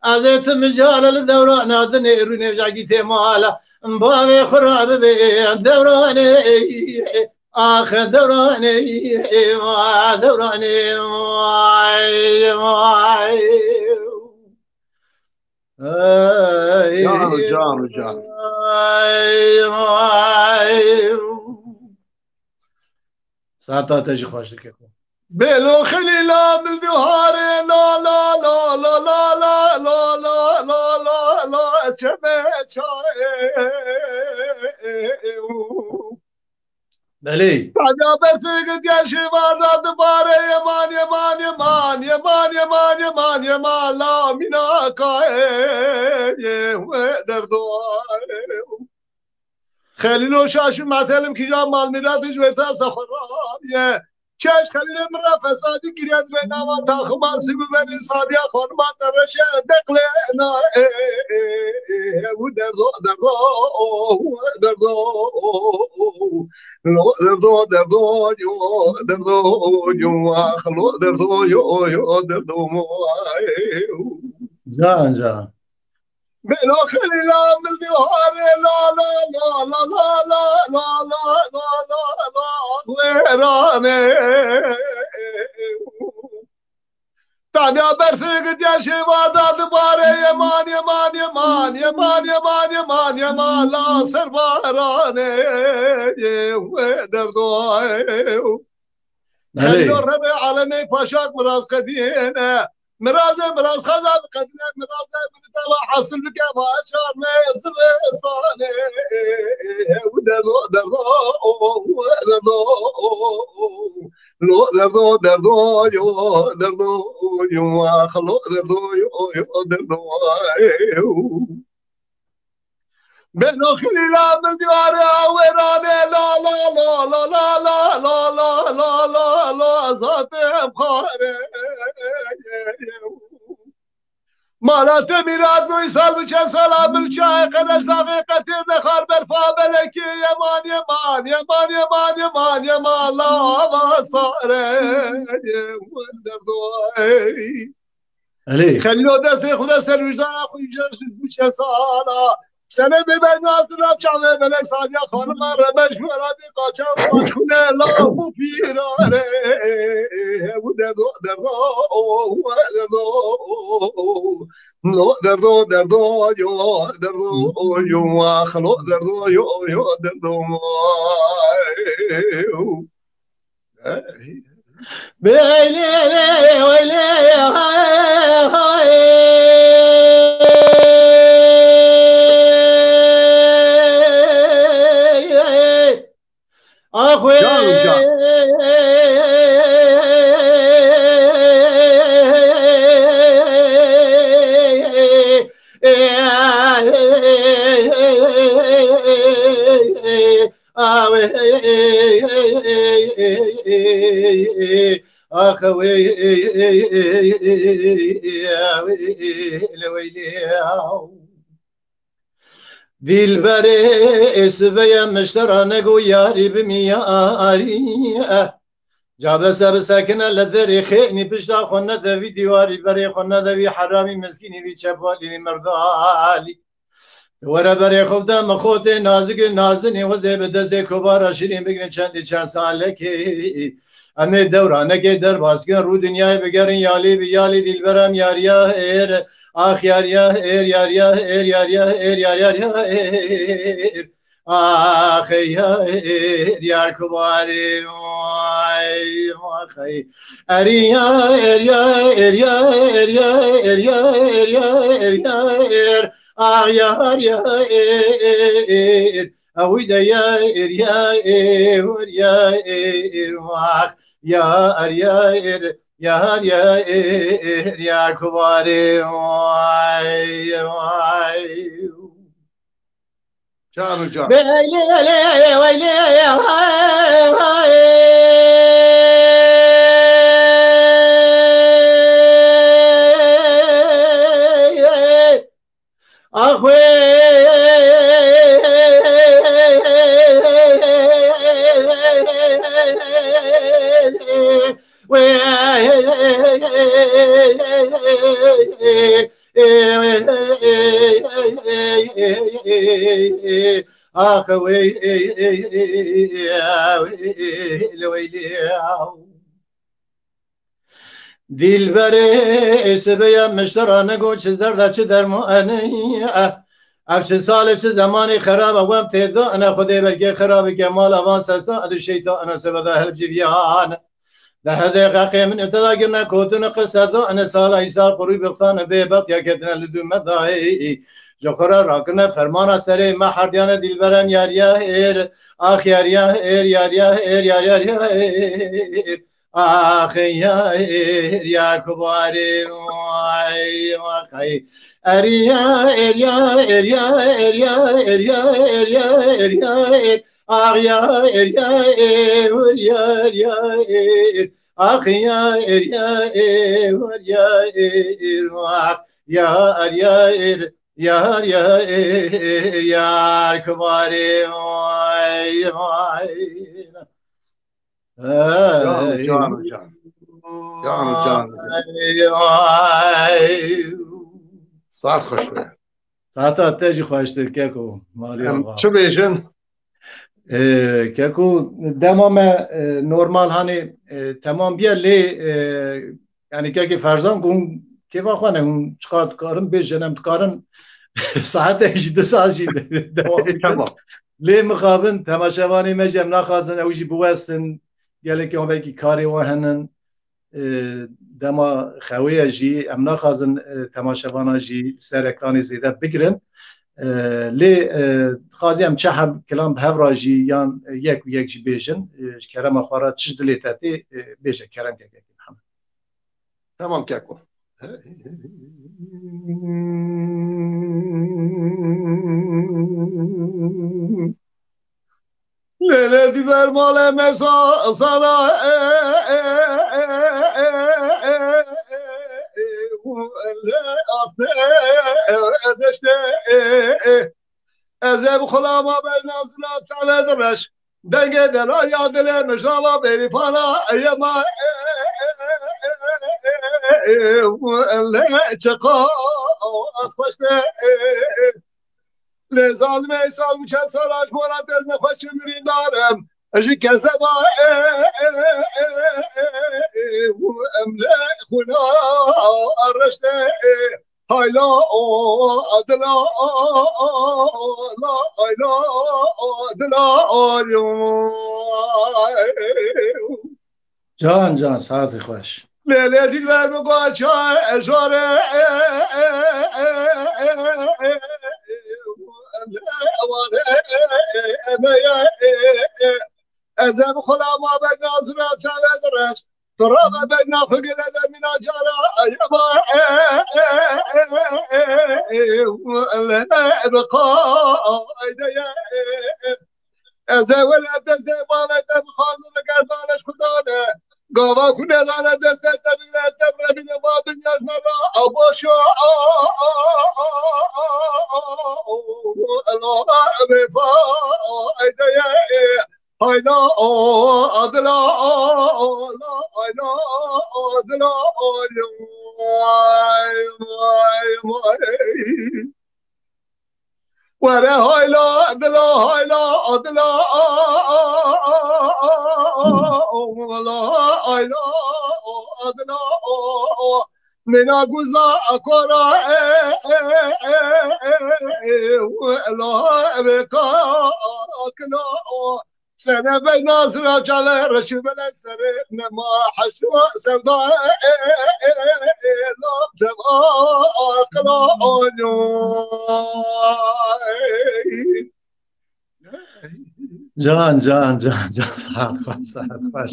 Ez ê tu mijale li dewrana dinê rûnê ji egîtê mala bavê xwe re bibê dewranê. Ax dewranê, dewranê. Can û can û can. Saeta te jî xweş dike. Bêlo xelîla min diharê la la la la la la la la la la la çeme çayê. Belê. Taca berfê girtiye şêvada dibare yeman yeman yeman yeman yeman yeman yeman la mîna kayê we derdo. Xelîlo şaş û metelim kîja mal mîratê ji wêrta seferabiye. Çeş Xelîlê min re fesadî kiriye di vê nava taxima sî û berê sadiya xanima te reşe deqlê na û derdo derdo derdo lo derdo derdo yo derdo yo ax lo derdo yo yo derdo mo. Can can. Bêlo xelîla min diharê la la la la la la la la la la la la wêranê. Tanya berfê girtiye şêvada dibare yeman yeman yeman yeman yeman yeman yeman la ser baranê wê derdo. Xelîlo revê alemê paşak miraz qediyêne. Mirazê miraz xeza bi qedine mirazê min dava hasil bike va şarne zivestanê. Derdo derdo derdo lo derdo derdo yo derdo yo ax lo derdo yo yo derdo. Beno xilîla min diyare wêrane la la la la la la la la la la la zatem xare. Mala te mîrat noy sal bi çend sala bil çaye qedeş dağê qetê nexar berfa belekê yeman yeman yeman yeman yeman yeman la va sare. Derdo ey. Elê. Xelîlo destê xwe de ser wijdana xwe îcar ji du çend sala. Sene bê bernaz di nav çavê belek Sadiya xanima rebeş welatê qaçan qaçkune la xwe pîrare. Ew derdo derdo derdo. Lo derdo derdo yo derdo yo ah lo derdo yo yo derdo. Beylê, beylê, hay, hay. Axwê. Can û can. Dîlberê sibeye miştera nego yarî bi miyarî. Cabese bisekine li derê xênî pişta xwe nedevî dîwarî berê xwe nedevî heramî meskînî vî çepalî vî merdalî. Were berê xwe bide min xotê nazik û nazinî wizê bi destê kovara şirîn bigrin çendî çend salekê. Em ê dewranekê derbas kin rû dinyayê bigerin yalî bi yalî dîlberem yariya êr. Ax yariya êr yariya êr yariya êr yariya êr. Ax êr yar kubarê. Ay ax êr. Eriya êr ya êr ya êr ya êr ya êr ya êr ya êr. Ax yar ya êr. Ew de ya êr ya êr ya êr. Ax ya êr ya êr. Yar ya êr yar kubarê. Ay ay. Can û can. Beylê, beylê, hay, hay. Axwê. Ax wey, ey, ey, ey, ey, ey, ey, ey, ey, ey, ey. Dîlberê sibeye miştera nego çi derde çi dermanê. Ev çi salê çi zemanê xerab e wem tê da ene Xwedê belkê xerabî ke mala van sesa ed û şeytan ene sebeda helb civyan. Di hezê xeqê min ê te da girine kotin û qise da ene sala îsal qurû bixtan û bê bextiya ketine li dû me dayê. Ji xwe re rakirine fermana serê me herdiyane dîlberem yariya êr. Ax yariya êr yariya êr yariya êr. Ax êr ya kubarê. Ay ax êr. Eriya êr ya êr ya êr ya êr ya êr ya êr ya êr. Ax ya êr ya êr ya êr ya êr. Ax ya êr ya êr ya êr. Ax ya êr ya êr ya êr ya êr. Yar kubarê. Ay ay. Can û can. Can û can. Saet xweş be. Saeta te jî xweştir keko. Malî Em axa. Çi bêjin? Ee, keko, dema me, e, normal hani, e, temam biye lê, e, yani kekê Ferzan ku hûn kêfa xwe ne, hûn çiqas dikarin bêjin, em dikarin saetek jî, du saet jî de-, devam E, bikin. Tamam. Lê mixabin temaşevanê me jî em naxwazin ew jî biwestin. Gelekî wan belkî karê wan henin. E, dema xewê ye jî em naxwazin, e, temaşevana jî ser ekranê zêde bigirin. E, lê, e, dixwazî em çi heb kilam bi hev re jî yan, e, yek û yek jî bêjin. E, ji kerema xwe re çi ji dilê te tê, e, bêje kerem kekekî Mihemed. Tamam keko. Têlê dîber malê me sa-, sana, e, e, e, e, e, e, e, e, e, e, e, deştê, e, e. Ez ê bi xulama ber nazira teved reş. Dengê delaya dilê mijnava berîfana, e, yema, e, e, e, e, e, e, e, e, e, çiqas xweş de, e, e. Lê zalimê sal û çend sala ji bo re dest nexweşî birîndar im. Ji kezeba, e, e, e, e, e, e, em lê xwina reşte, e, hayla, o, adila, o, o, o, la, hayla, o, adila, o, yo. Can, can, saetê xweş. Lê, lê, dilber min goça, e, jore, e, e, e, e, e, e, e, e, e, e, e, e, e, e. Ez em xulama ber nazira teved reş. Turaba ber naxu gele de mina cara, e, e, e, e, e, e, e, e, e, e, bi qayde ye, e, e. Ez ê wele destê bavê te bixwazim, bi gerdanê ji Xudan e. Gava ku nedane destê te bigre, te bire bîne va dinya ji me re boş e. Ela vê fayde ye. Hayla, o, adila, o, la, hayla, o, adila, o, vay, vay, vay. Were hayla, dila, hayla, adila, a, a, a, a, a, a, a, a, a, la, hayla, adila, a, a. Mina guza akora, e, e, e, e, e, e, la, beka, akla, a. Sene bey nazira çave reşu belek sere nema haşu sevda, e, e, e, e, e, la, deva, akla, anyo. Can, can, can, can, saet xweş, saet xweş.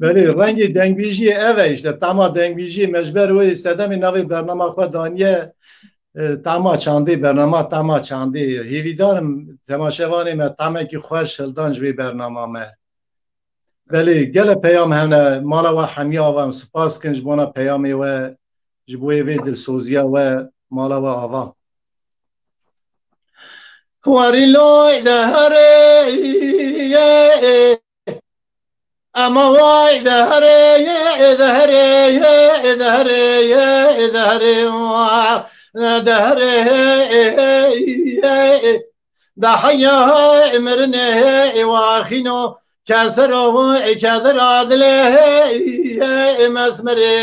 Belê, rengê dengbêjiyê ev e, işte, tama dengbêjiyê me ji ber wê sedemê navê bernama xwe daniye, e, tama çandê, bernama tama çandê. Hêvîdar im temaşevanê me tamekî xweş hildan ji vê bernama me. Belê, gele peyam hene, mala we hemiya ava, em spas kin ji bona peyamê we, ji bo yê vê dilsoziya we, mala we ava. Warî loy de herê, ama vay de herê, de herê, de herê, de herê, de herê. Da heya mirinê wa xîno, kesero kedira dilê mesmirê.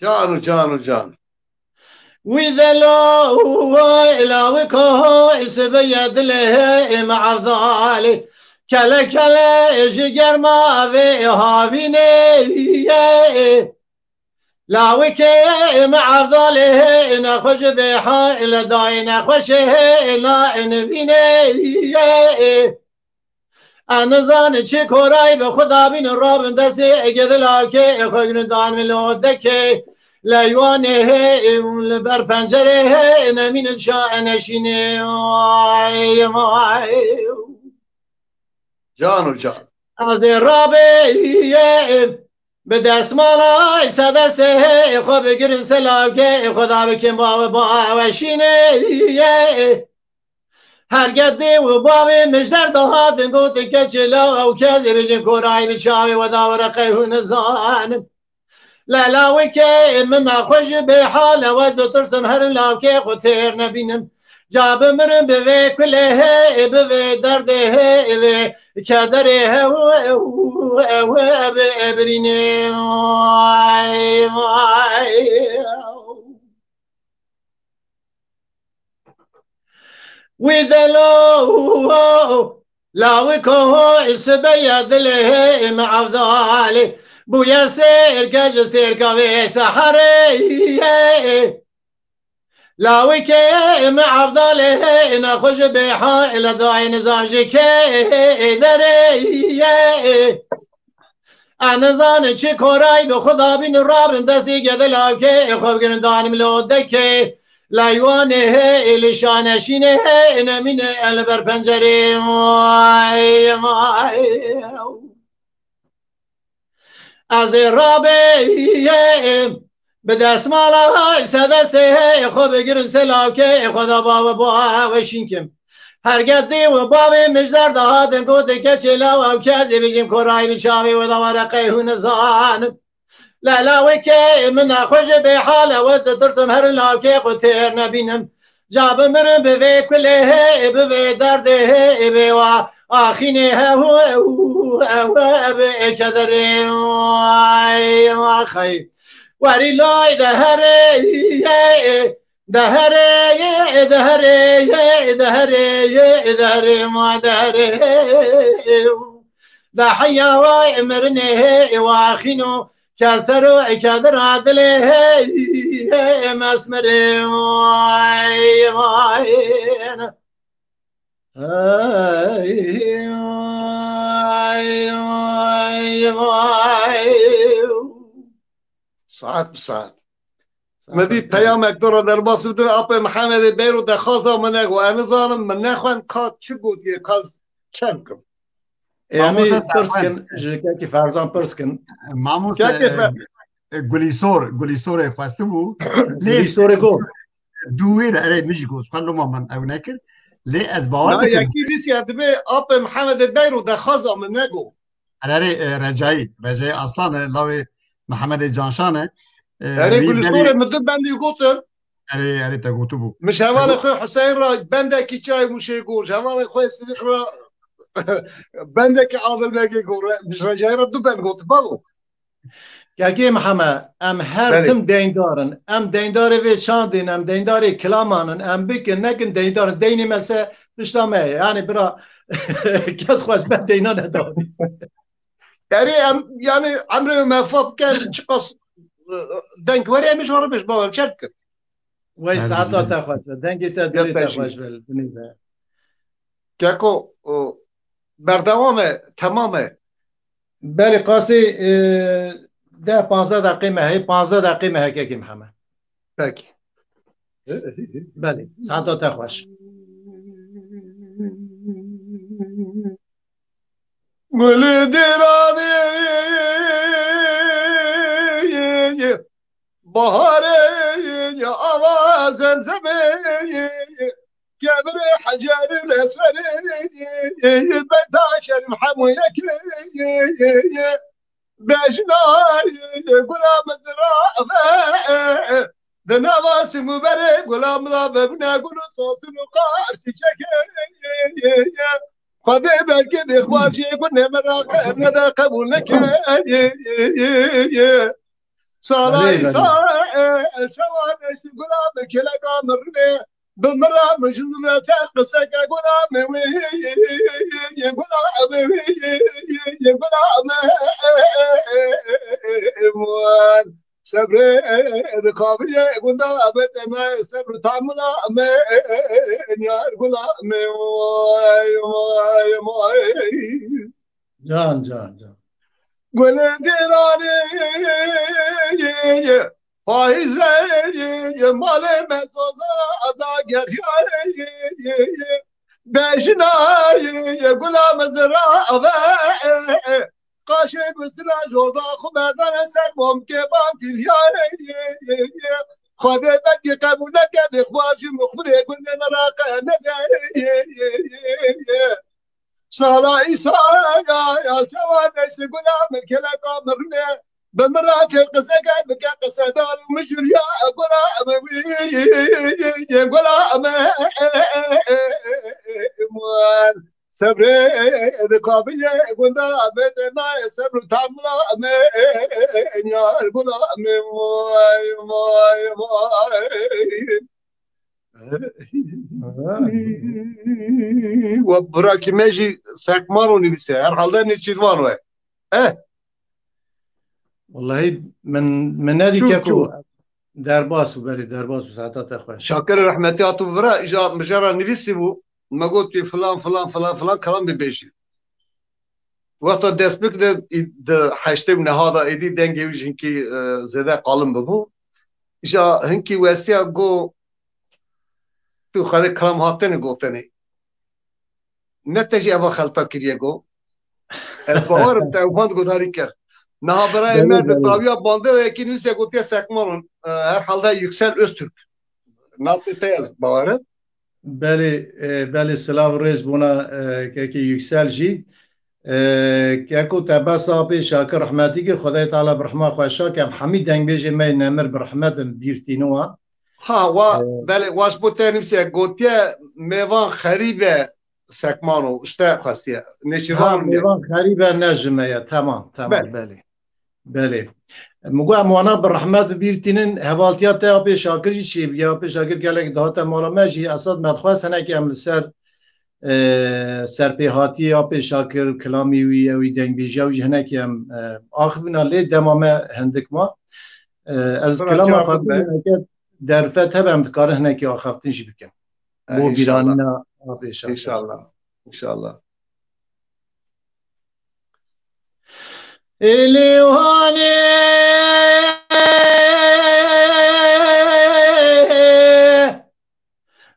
Can û can û can. Wî delo lawiko sibeye dilê me evdalê. Kele kele ji germa vê havînê. Lawikê me evdalê nexweş bê hal dayê nexweşê na envînê. Ez nizan çi koray bi xwe dabîn rabin destê gedilakê xwe girindan milodekê. Leywanê hê li ber pencerê hê nemînin şa eneşînê. Ay, ay. Can û can. Ez ê rabê bi destmala sedesê xwe bigirin selavkê xwe da bikin bawe baweşînê. Her gedê û bavê mijder dahatin gotin keçê law ew kes ê bijin koray bi çavê we da were qey hûn nizanin. Lelawikê min naxweş bê hal e, ez ditirsim herim lawkê xwe têr nebînim. Ca bimirim bi vê kulê hê, bi vê derdê hê, vê kederê hê, ew, ew, ew, ew, birînê. Vay, vay. Wî delo lawiko sibeye dilê me evdalê. Bûye sêrke ji sêrka vê seherê. Lawikê me evdalê nexweş bê hal dayê nizan ji kê derê. Ez nizanim çi koray bi xwe dabîn rabin destî gedilakê xwe bigirin danim lodekê. Leywanê hê, li şaneşînê hê, nemîne el ber pencerê. Vay, vay. Ez ê rabê, bi desmala sedesê hê, xwe bigirim ser lawkê, xwe da bavê bavê şînkim. Herget dê û bavê mijdar dahatin, gotin keçê law ew kes ê bijim korayî bi çavê we da wereqey hûn nizanin. Lelawekê min nexweş e bê hal e, wez ditirsim her lawkê xwe têr nebînim. Ca bimirim bi vê kulê hê, bi vê derdê hê, bê wa axînê he hu ew ew bi kederê. Ay, ay, xey. Werî lay de herê, ye, de herê, ye, de herê, ye, de herê, ye, de herê, ma de herê. De heya vay mirinê hê, ê waxîno, ke ser û ke dira dilê hê, hê mesmerê. Vay, vay. Ay, ay, ay, vay. Saet bi saet. Me dî peyamek dora derbas bidin, apê Mihemedê Beyro dexwaza min ego. Ez nizanim min nexwend ka çi gotiye, ka çend kim. Ê, em ê Mamoste pirs Ferhan. Kin, ji Kekî Ferzan pirs kin. Mamoste, Kekê e, Fer- e, Gulîsor, Gulîsorê xwestibû. Lê Gulîsorê go. Dû wê re, erê, min jî got, xwe loma min ew nekir. Lê ez bawer Na, dikim. Yekî Rîsya dibê apê Mihemedê Beyro dexwaza min nego. Erê, e, Recayî, Recayî Aslan e, lawê Mihemedê Canşan e. E, Erê, vî Gulîstorê derê min du bendî gotin. Erê, erê, te gotibû. Min ji hevalê xwe Huseyîn re bendekî çayê Mûşê got. Ji hevalê xwe Sidîq re bendekî Adilbegê got. Min ji Recayî re du bend got. Bavo. Kekê Miheme, em her Belê. Tim deyndar in. Em deyndarê vê çandê ne, em deyndarê kilaman in. Em bikin, nekin deyndar in. Deynê me se pişta me ye. Yani bira, kes xwe ji me deyna nedabî. Erê em, yani emrê me fa bikin, çiqas, e, deng were, em ji we re bêj, bawem çer bikin. Wey, saeta te xweş be. Dengê te, dilê te xweş be, li dinê be. Keko, o, berdewam e, temam e. Belê, qasî, e, deh panzdeh deqê me heye, panzdeh deqê me heye, Kekê Miheme. Peki. Belê, saeta te xweş. Gulê dêranê baharê ava zemzemê, kevirê hecerê lesverê, beyta şerîf hemû yekê, bejna gula mizrave, di nava sîm û berê gula mizrave bûne gul û sotin û qarşî çekê. Xwedê belkî dê xwar jê gul nê min ra qe-, nede qebûl neke. Sala Belê, îsa, belê. E, şewa neşti gula min keleka min rinê. Bi min ra min ji min re ter qiseke gula min wê. Gula min wê. Gula min. Sebrê dikaviye gunda abete me, sebr tamla me, yar gula me, vay, vay, vay. Can, can, can. Gulê dêranê, payîzê, malê me zozara da geriyayê, bejna, gula me zira ave, qaşê gusila jorda xu merdane ser bomkê ban tîlyayê. Xwedê belkî qebûl neke, bê xwar jî muxbirê gul nê meraqe nede. Sala îsa ya, ya çawa neşti gula min keleka mirne. Bi min re tê qiseke bike qisedar û mijûl ya gula min wî, gula min. Sebrê dikaviye gunda bête nayê sebr û tamla min, yar gula min, vay, vay, vay. We birakî me jî Sekmano nivîse. Herhalde Nêçîrvan we. Eh. Wellahî min, min nedî Çû, keko. Çû. Derbas bû, belê, derbas bû, saeta te xweş. Şakir rehmetî hatibû vira, îja mijara nivîsî bû. Me got wî filan, filan, filan, filan, kelam bibêjî. Wexta dest bikide, î-, di heştê û neha de êdî dengê wî ji hinkî, e, zêde qalin bibû. Îja hinkî westiya go, Tu xelê kilam hatine gotinê. Ne te jî eva xelta kiriye go. Ez bawer im te ew van gudarî kir. Niha birayê Belê, me di belê. Tawiya bandê de yekî nivîse gotiye Sekmanon. E, herhalde Yüksel Öztürk. Nasê te ez bawer im. Belê, e, belê, silav rêz bona, e, kekê Yüksel jî. E, keko te behsa apê Şakir rehmetî kir, Xwedayê Teala bi rehma xwe şa ke, em hemî dengbêjê me yê nemir bi rehmet in, bîr tînin wan. Ha, wa, E, belê, wa ji bo te nivîse gotiye mêvan xerîb e Sekmano, işte xwestiye. Ha, Nêçîrvan mêvan xerîb e ne ji me ye, tamam, tamam, Belê. belê. Belê. Min got em wana bi rehmet bi bîr tînin, hevaltiya te apê Şakir jî çêbûye, apê Şakir gelek dihate mala me jî, esas me dixwest hinekî em li ser, e, serpêhatiyê apê Şakir, kilamê wî, ew wî dengbêjiya wî jî hinekî em, e, axivîna lê dema me hindik ma. E, ez Bira kilama cevap xwe bide. Hineke derfet hebe em dikarin hinekî axaftin jî bikin. E, Bo înşallah. Bîranîna apê Şakir. İnşallah. İnşallah. Êlê hanê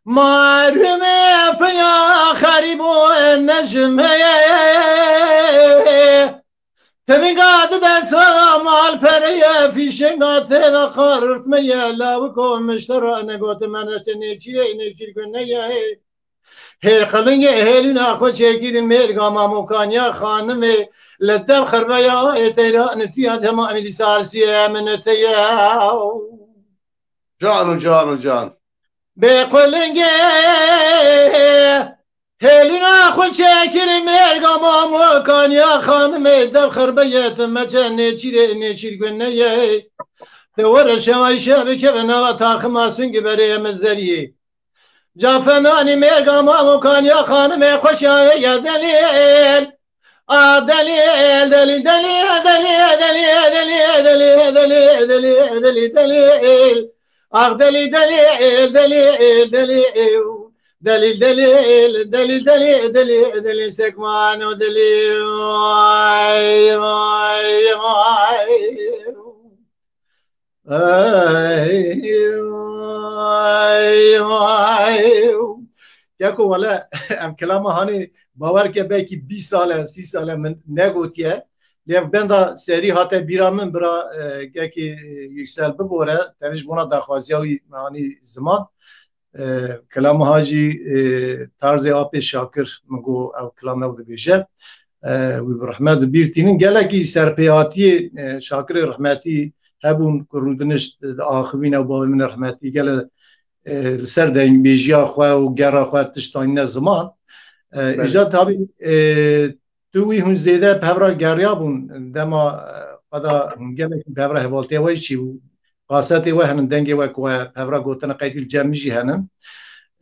marhumê peya xerîbo nejim heye. Tevinga di desa malpereye fîşenga têda xartmeye lawiko miştera negotime neşte nêçîrê nêçîr guneye. Hê qilingê hêlûna xwe çêkirin mêrga mamokaniya xanimê li dev xirveya êteyra nituya dema em dîsa siye min te ye. Can û can û can. Bê qilingê hêlûna xwe çêkirin mêrga mamokaniya xanimê dev xirveyê ti meçe nêçîrê nêçîr guneye. Te were şevay şev bikeve nava taxima singî berê em zeriyê. Cafenanî mêrga mamo kaniya xanimê xweşa ye delîl. A delîl, delîl, delîl, delîl, delîl, delîl, delîl, delîl, delîl, delîl, delîl, delîl. Ax delîl, delîl, delîl, delîl. Delîl, delîl, delîl, delîl, delîl, delîl, sekmano delîl. Ay, ay, ay. Ay, ay, ay. Keko wele, em kilama hanê bawer ke belkî bîst sal e, sî sal e min negotiye. Lê ev benda serî hate bîra min bira, e, kekê Yüksel bibore, tenê ji bona daxwaziya wî me anî ziman. E, kilama ha jî, e, tarzê apê Şakir min got ew kilam ew dibêje. E, wî bi rehmet bi bîr tînin. Gelekî serpêhatiyê, e, Şakirê rehmetî hebûn ku rûdiniş axivîne û bavê min rehmetî gele, e, li ser dengbêjiya xwe û gera xwe tişt anîne ziman. E, Belê. Îja tabî, e, tu wî hûn zêde bi hev re geriya bûn. Dema, e, xwe da hûn gelekî bi hev re hevaltiya we jî çêbû. Kasetê we henin, dengê we ku we bi hev re gotine qeydî li cem min jî henin.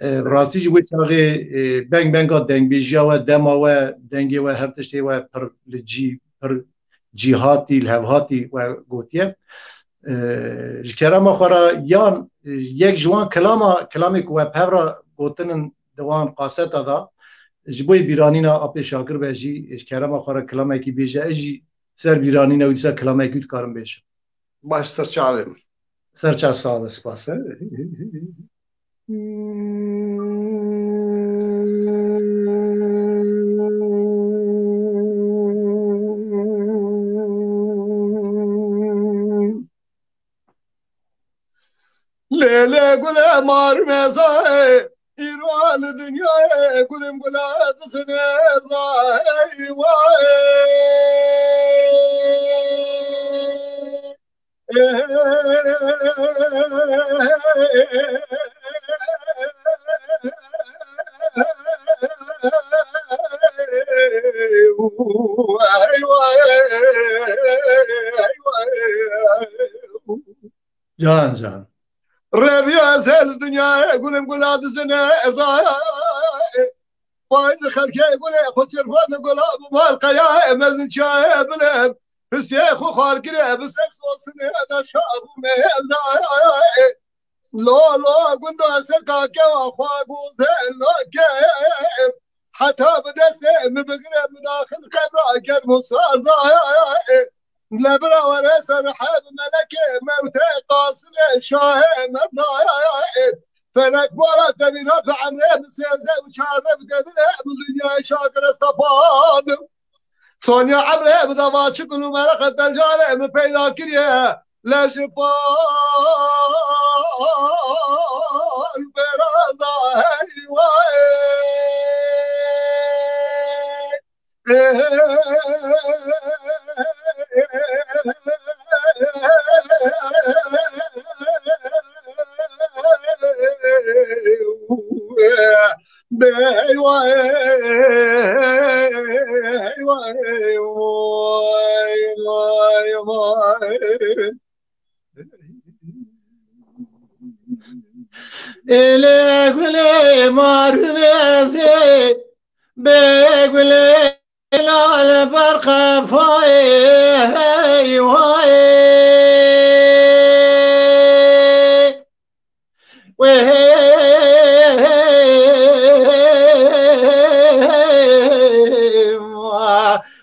E, bi rastî jî wê çaxê, e, beng benga dengbêjiya we, dema we, dengê we, her tiştê we pir li cî, pir cîhatî, li hev hatî we gotiye. E, ji kerema xwe re yan, e, yek ji wan kilama, kilamê ku we bi hev re gotinin di wan kaseta de, ji bo yê bîranîna apê Şakir be jî, e, ji kerema xwe re kilamekî bêje, ez jî ser bîranîna wî dîsa kilamekî wî dikarim bêjim. Baş ser çavê min. Ser çav sax be, spas. Lê lê gule mar meza îro li dinyayê gulim gula dizine vay vay. Can can. Rebiya zel dinyayê gulim gula dizine erdayê. Vay xelkê gulê xwe çirvan gula bi balqeya mezin çayê bilin. Hüsnê xwe xwar kire bi ser sosine da şabu meyel dayê. Lo lo gunda ser kakewa xwe goze lo ke. Heta bi destê min bigire min daxil qebra germ û sar dayê. Lebra were ser heb melekê mewtê qasirê şahê merdayê. Felek bala tevîna tu emrê min sêzdeh û çardeh bi devine min dinyayê şakir ez xepandim. Sonya emrê min dava çi gul û mereqe delcanê min peyda kiriye. Leşi par berada heyvayê. Êlê gulê marûnezê, bê gulê lal ber qefayê, hey wayê. Wê hey, hey, hey, hey, hey, hey, hey,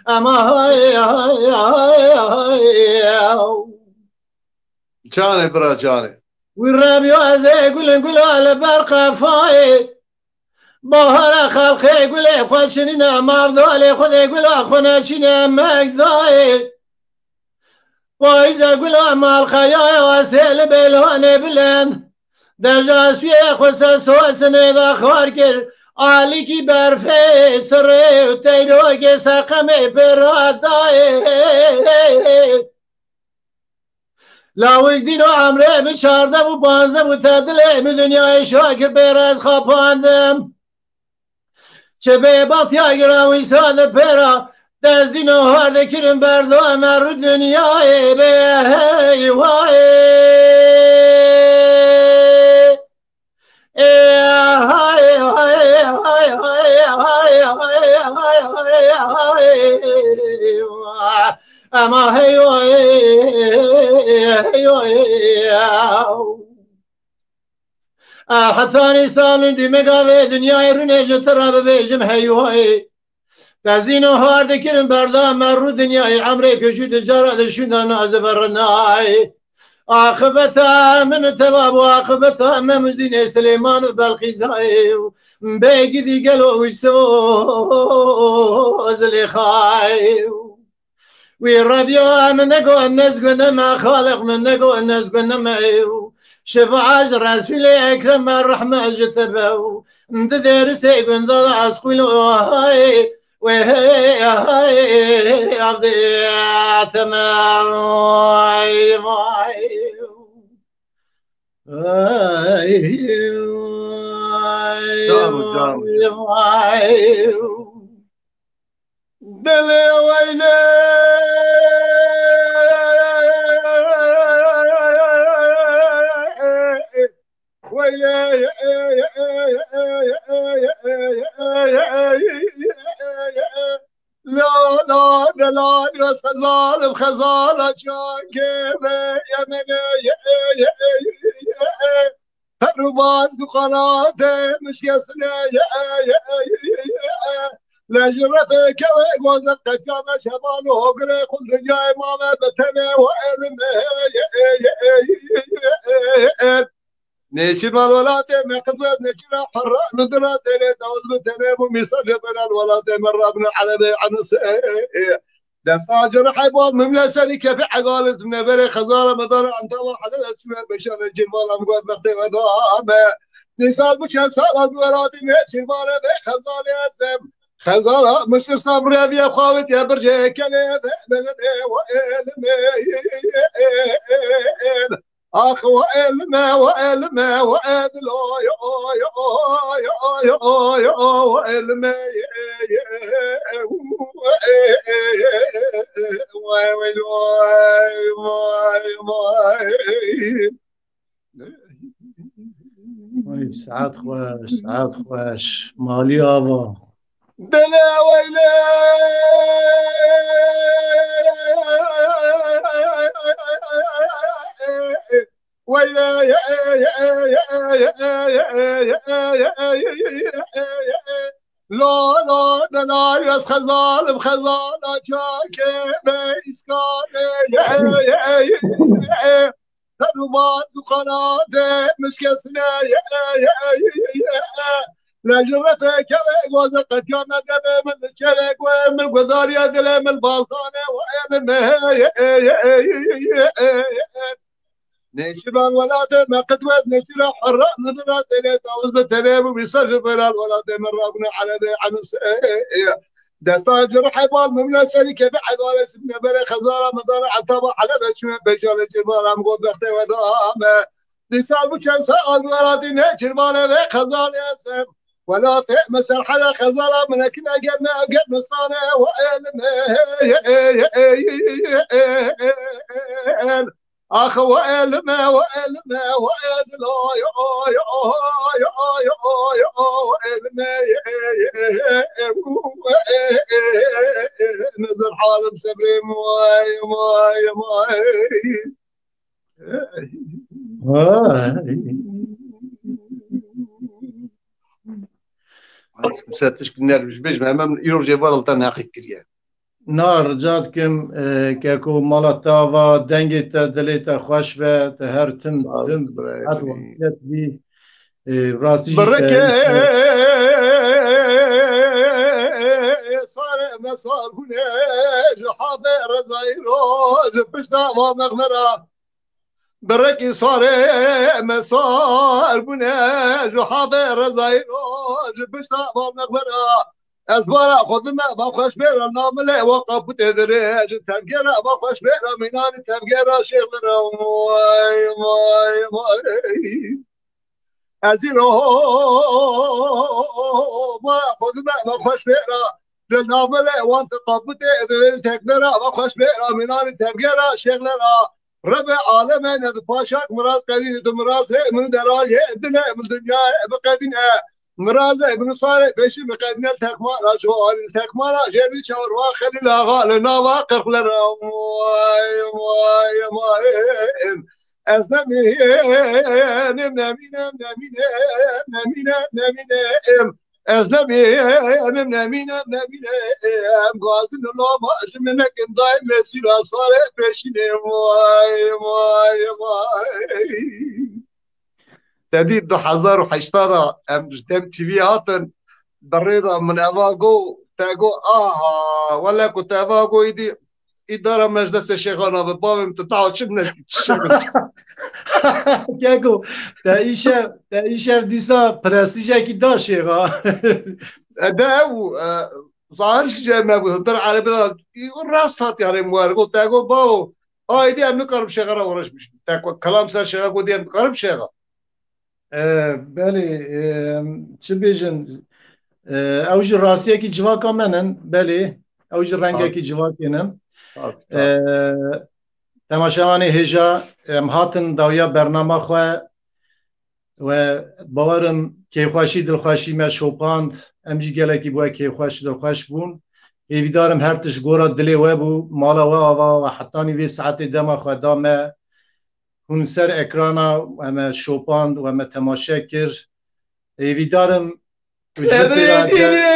ama hay, hay, hay, hay, hay. Canê bira canê. Wî Rebî ez ê gulin gula li ber qefayê. Bahara xelqê gulê xwe çinîne mavdalê xwe dê gula xwe neçîne mekdayê. Payîze gula malxeyaya sê li bêlanê bilind. Deja swiyê xwe ser sosinê de xar kir. Alîkî berfê sirê û teyrokê seqemê pê radayê. Lawik dîno emrê min çardeh û panzdeh û te dilê min dinyayê şakir pê re ez xapandim. Çi bê batiya gira wîsa li pêra, destîno har dikirin berda me rû dinyayê bê hey wayê. Ê, hay, hay, hay. Ama hey, hey, hey, hey. Heta nîsan û dîmega vê dinyayê rûnê ji te re bibêjim hey, hey. Tezîno har dikirin berda me rû dinyayê, emrê ku jû di cara di şûnda nazive rinayê. Axibeta min û teva bû, axibeta me Muzînê Silêman û Belqîzayê û bêgidî gelo Wîso Zilêxayê. Wî Rebiya min nego nezguneme, Xaliq min nego nezguneme û şifa ji Resûlê Ekrem me rehme ji te be û di dêrisê gunda de ez xwîlo hayê. Wê hey, hey, avdê temam. Ay, vay. Ay, Çar û çar. Ay, vay. Dilê weyle. La la de la ya xezal, xezala çakê ve yemene. Perubaz du qanate mişkesine. Lejrete keve goze qetame şevan hogre kul dünyayê mame betene ve elime. Nêçîrvan welatê me qidwet nêçîra herra nudira têrê dawul bi têrê bû mîsal jê beral welatê me rabine erebê enise. Desta cerehê bal mimle serî kefê egalis neberê xezara medara entava heleve çûye beşa ve cîrvan em got bextê vedame. Nîsal bu çend sala bi welatî me cîrvane be xezalê ezem. Xezala miştir sabriye viye xawit ya bircê kelê ve belê ve elime. Ax we elime, we elime, we edilo, yo, yo, yo, yo, yo, we elime, ye, ye, we, we, we, we. Ay, saet xweş, saet xweş. Malî ava. Bele weyle. Weyle. La la de la yaz xezalim xezala çake be iskane. Ser û bal û qanatê mişkesine ye, ye, ye, ye, ye. Lejin refê kevê goze qetiya me demê min li çerê guê min guedariya dilê min bazane we êlim e. Nêçiran welatê me qitwet nêçira herra nidira tenê tawuz bi tenê bû wî ser ji beral welatê me rabine erebê enusê. Desta cirhê bal mimle serî keve egale sibine bere xezara medara etaba elebe çime beşale çirmana mi got bextê we dame. Dîsal bu çend sal welatî ne çirmane ve xezalê esem. Welatê me serhede xezala minekine gelme ev gel mistane we elime. Ax we elime we elime we edil oy oy oy oy oy oy oy we elime. Nedir halim sebrê min vay vay vay. Vay. Kimse tişk nervîş bêjme, hemen îro jê var altan heqî kiriye. Na, rica dikim, e, keko mala te ava, dengê te, dilê te xweş be, te her tim, tim, sihet û afiyet bî. E, rastî jî te Birikê sarê me sar bûne, ji havê rezayî roj, pişta va mexmera. Birekî sarê me sar bûne, ji havê rezayî roj, pişta va mexmera. Ez bara xwe dime va xweş bêra namilê wa qapûtê dirêj, tevgera va xweş bêra mînanî tevgera şêxlira. Vay, vay, vay. Ez îro bara xwe dime va xweş bêra. Di namilê wan te qapûtê dirêj teknera va xweş bêra mînanî tevgera şêxlera. Rebê aleme ne di paşak miraz qedîn tu mirazê min derajê dine min dinyayê bi qedîne. Mirazê min sarê peşî bi qedîne tekmara joharî tekmara jêrî çawrwa Xelîl Axa li nava qirxlera. Vay, vay, vay. Ez nemînim, nemînem, nemînem, nemînem, nemînem. Ez nemînim, nemînem, nemînem. Gazin loma ji min nekin dayê mesîra sarê peşînê. Vay, vay, vay. Te dî du hezar û heşta de em ji Dem T V hatin. Di rê de min eva got, te got, aha, wele ku te eva got, îdî îdara me ji destê şêxan nabe. Bavê min, tu daha çi min çi şêxan? Keko, te îşev, te îşev dîsa prestîjekî da şêxa. E, de ew, e, zahir ji cem me bû, hundir erebê de, û rast hat, yani, muer got, te got, bawo, a, êdî em nikarin şêxa re uğraşmiş. Te ku kelam ser şêxa got, em nikarin şêxa. E, belê, e, çi bêjin, e, ew jî rastiyekî civaka me nin, belê, ew jî rengekî civakê nin. E, temaşevanê hêja, em hatin dawiya bernama xwe we bawerim kêfxweşî, dilxweşî me şopand, em jî gelekî bi we kêfxweş, dilxweş bûn. Hêvîdarim her tişt gora dilê we bû, mala we ava, we hetanî vê saetê dema xwe da me. Hûn ser ekrana we me şopand, we me temaşe kir. Hêvîdarim tu ji vir pê re Sebrê dînê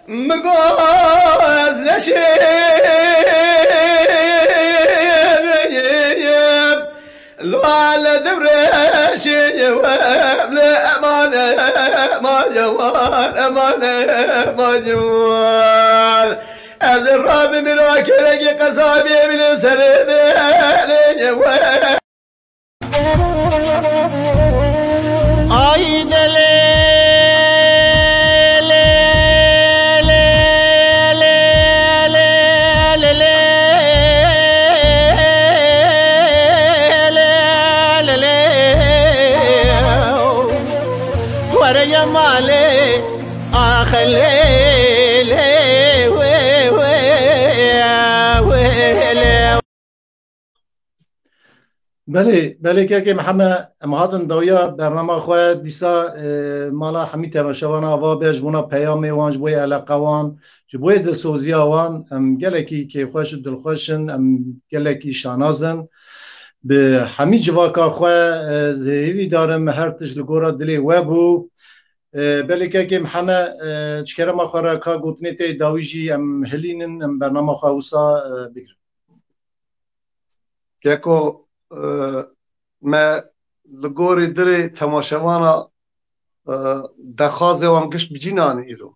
min goz leşê. Lale devreşê we le emane, emane, emane, emane. Ez rabim ira kerekê qesabê min serê de we. Ay de lê, lê, lê, lê, lê, lê, lê, lê, lê, lê, lê, lê. Were ya malê, ax lê, lê, wê, wê, wê, lê. Belê, belê kekê Mihemed, em hatin dawiya bernama xwe dîsa, e, mala hemî temaşevana ava be ji bona peyamê wan, ji bo yê eleqa wan, ji bo yê dilsoziya wan, em gelekî kêfxweş û dilxweş in, em gelekî şanaz in. Bi hemî civaka xwe, e, hêvîdar im her tişt li gora dilê we bû. E, belê kekê Mihemed, e, ji kerema xwe re ka gotinê te yê dawî jî em hilînin, em bernama xwe wisa, e, bigirin. Keko, e, me li gorî dilê temaşevana, e, dexwazê wan giş bi cî nanî îro.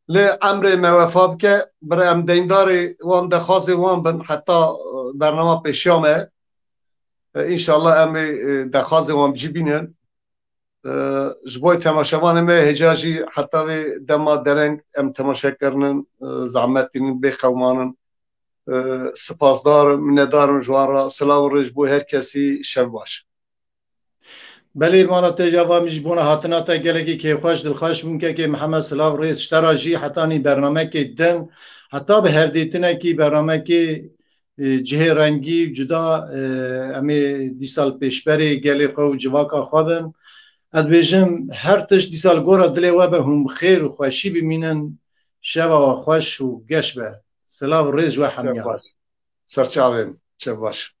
Lê emrê me wefa bike, bira em deyndarê wan dexwazê wan bin heta, e, bernama pêşiya me. E, înşallah em ê, e, dexwazê wan bi cî bînin. E, ji bo temaşevanê me hêca jî heta vê dema dereng em temaşe kirinin, e, zehmet tînin, bê qewmanin. E, spasdar im, minetdar im ji wan re. Silav û rêz ji bo her kesî, şev baş. Belê, mala te java min ji bona hatina te gelekî kêfxweş, dilxweş bûm kekê Mihemed, silav rêz ji te re jî hetanî bernamekê din, heta bi hevdîtinekî bernamekê, e, cihê rengî û cuda, e, em ê dîsa li pêşberê gelê xwe û civaka xwe bin. Ez dibêjim her tişt dîsa li gora dilê we be, hûn bi xêr û xweşî bimînin, şeva we xweş û geş be. Silav rêz ji we hemiya. Serçavên, çev baş.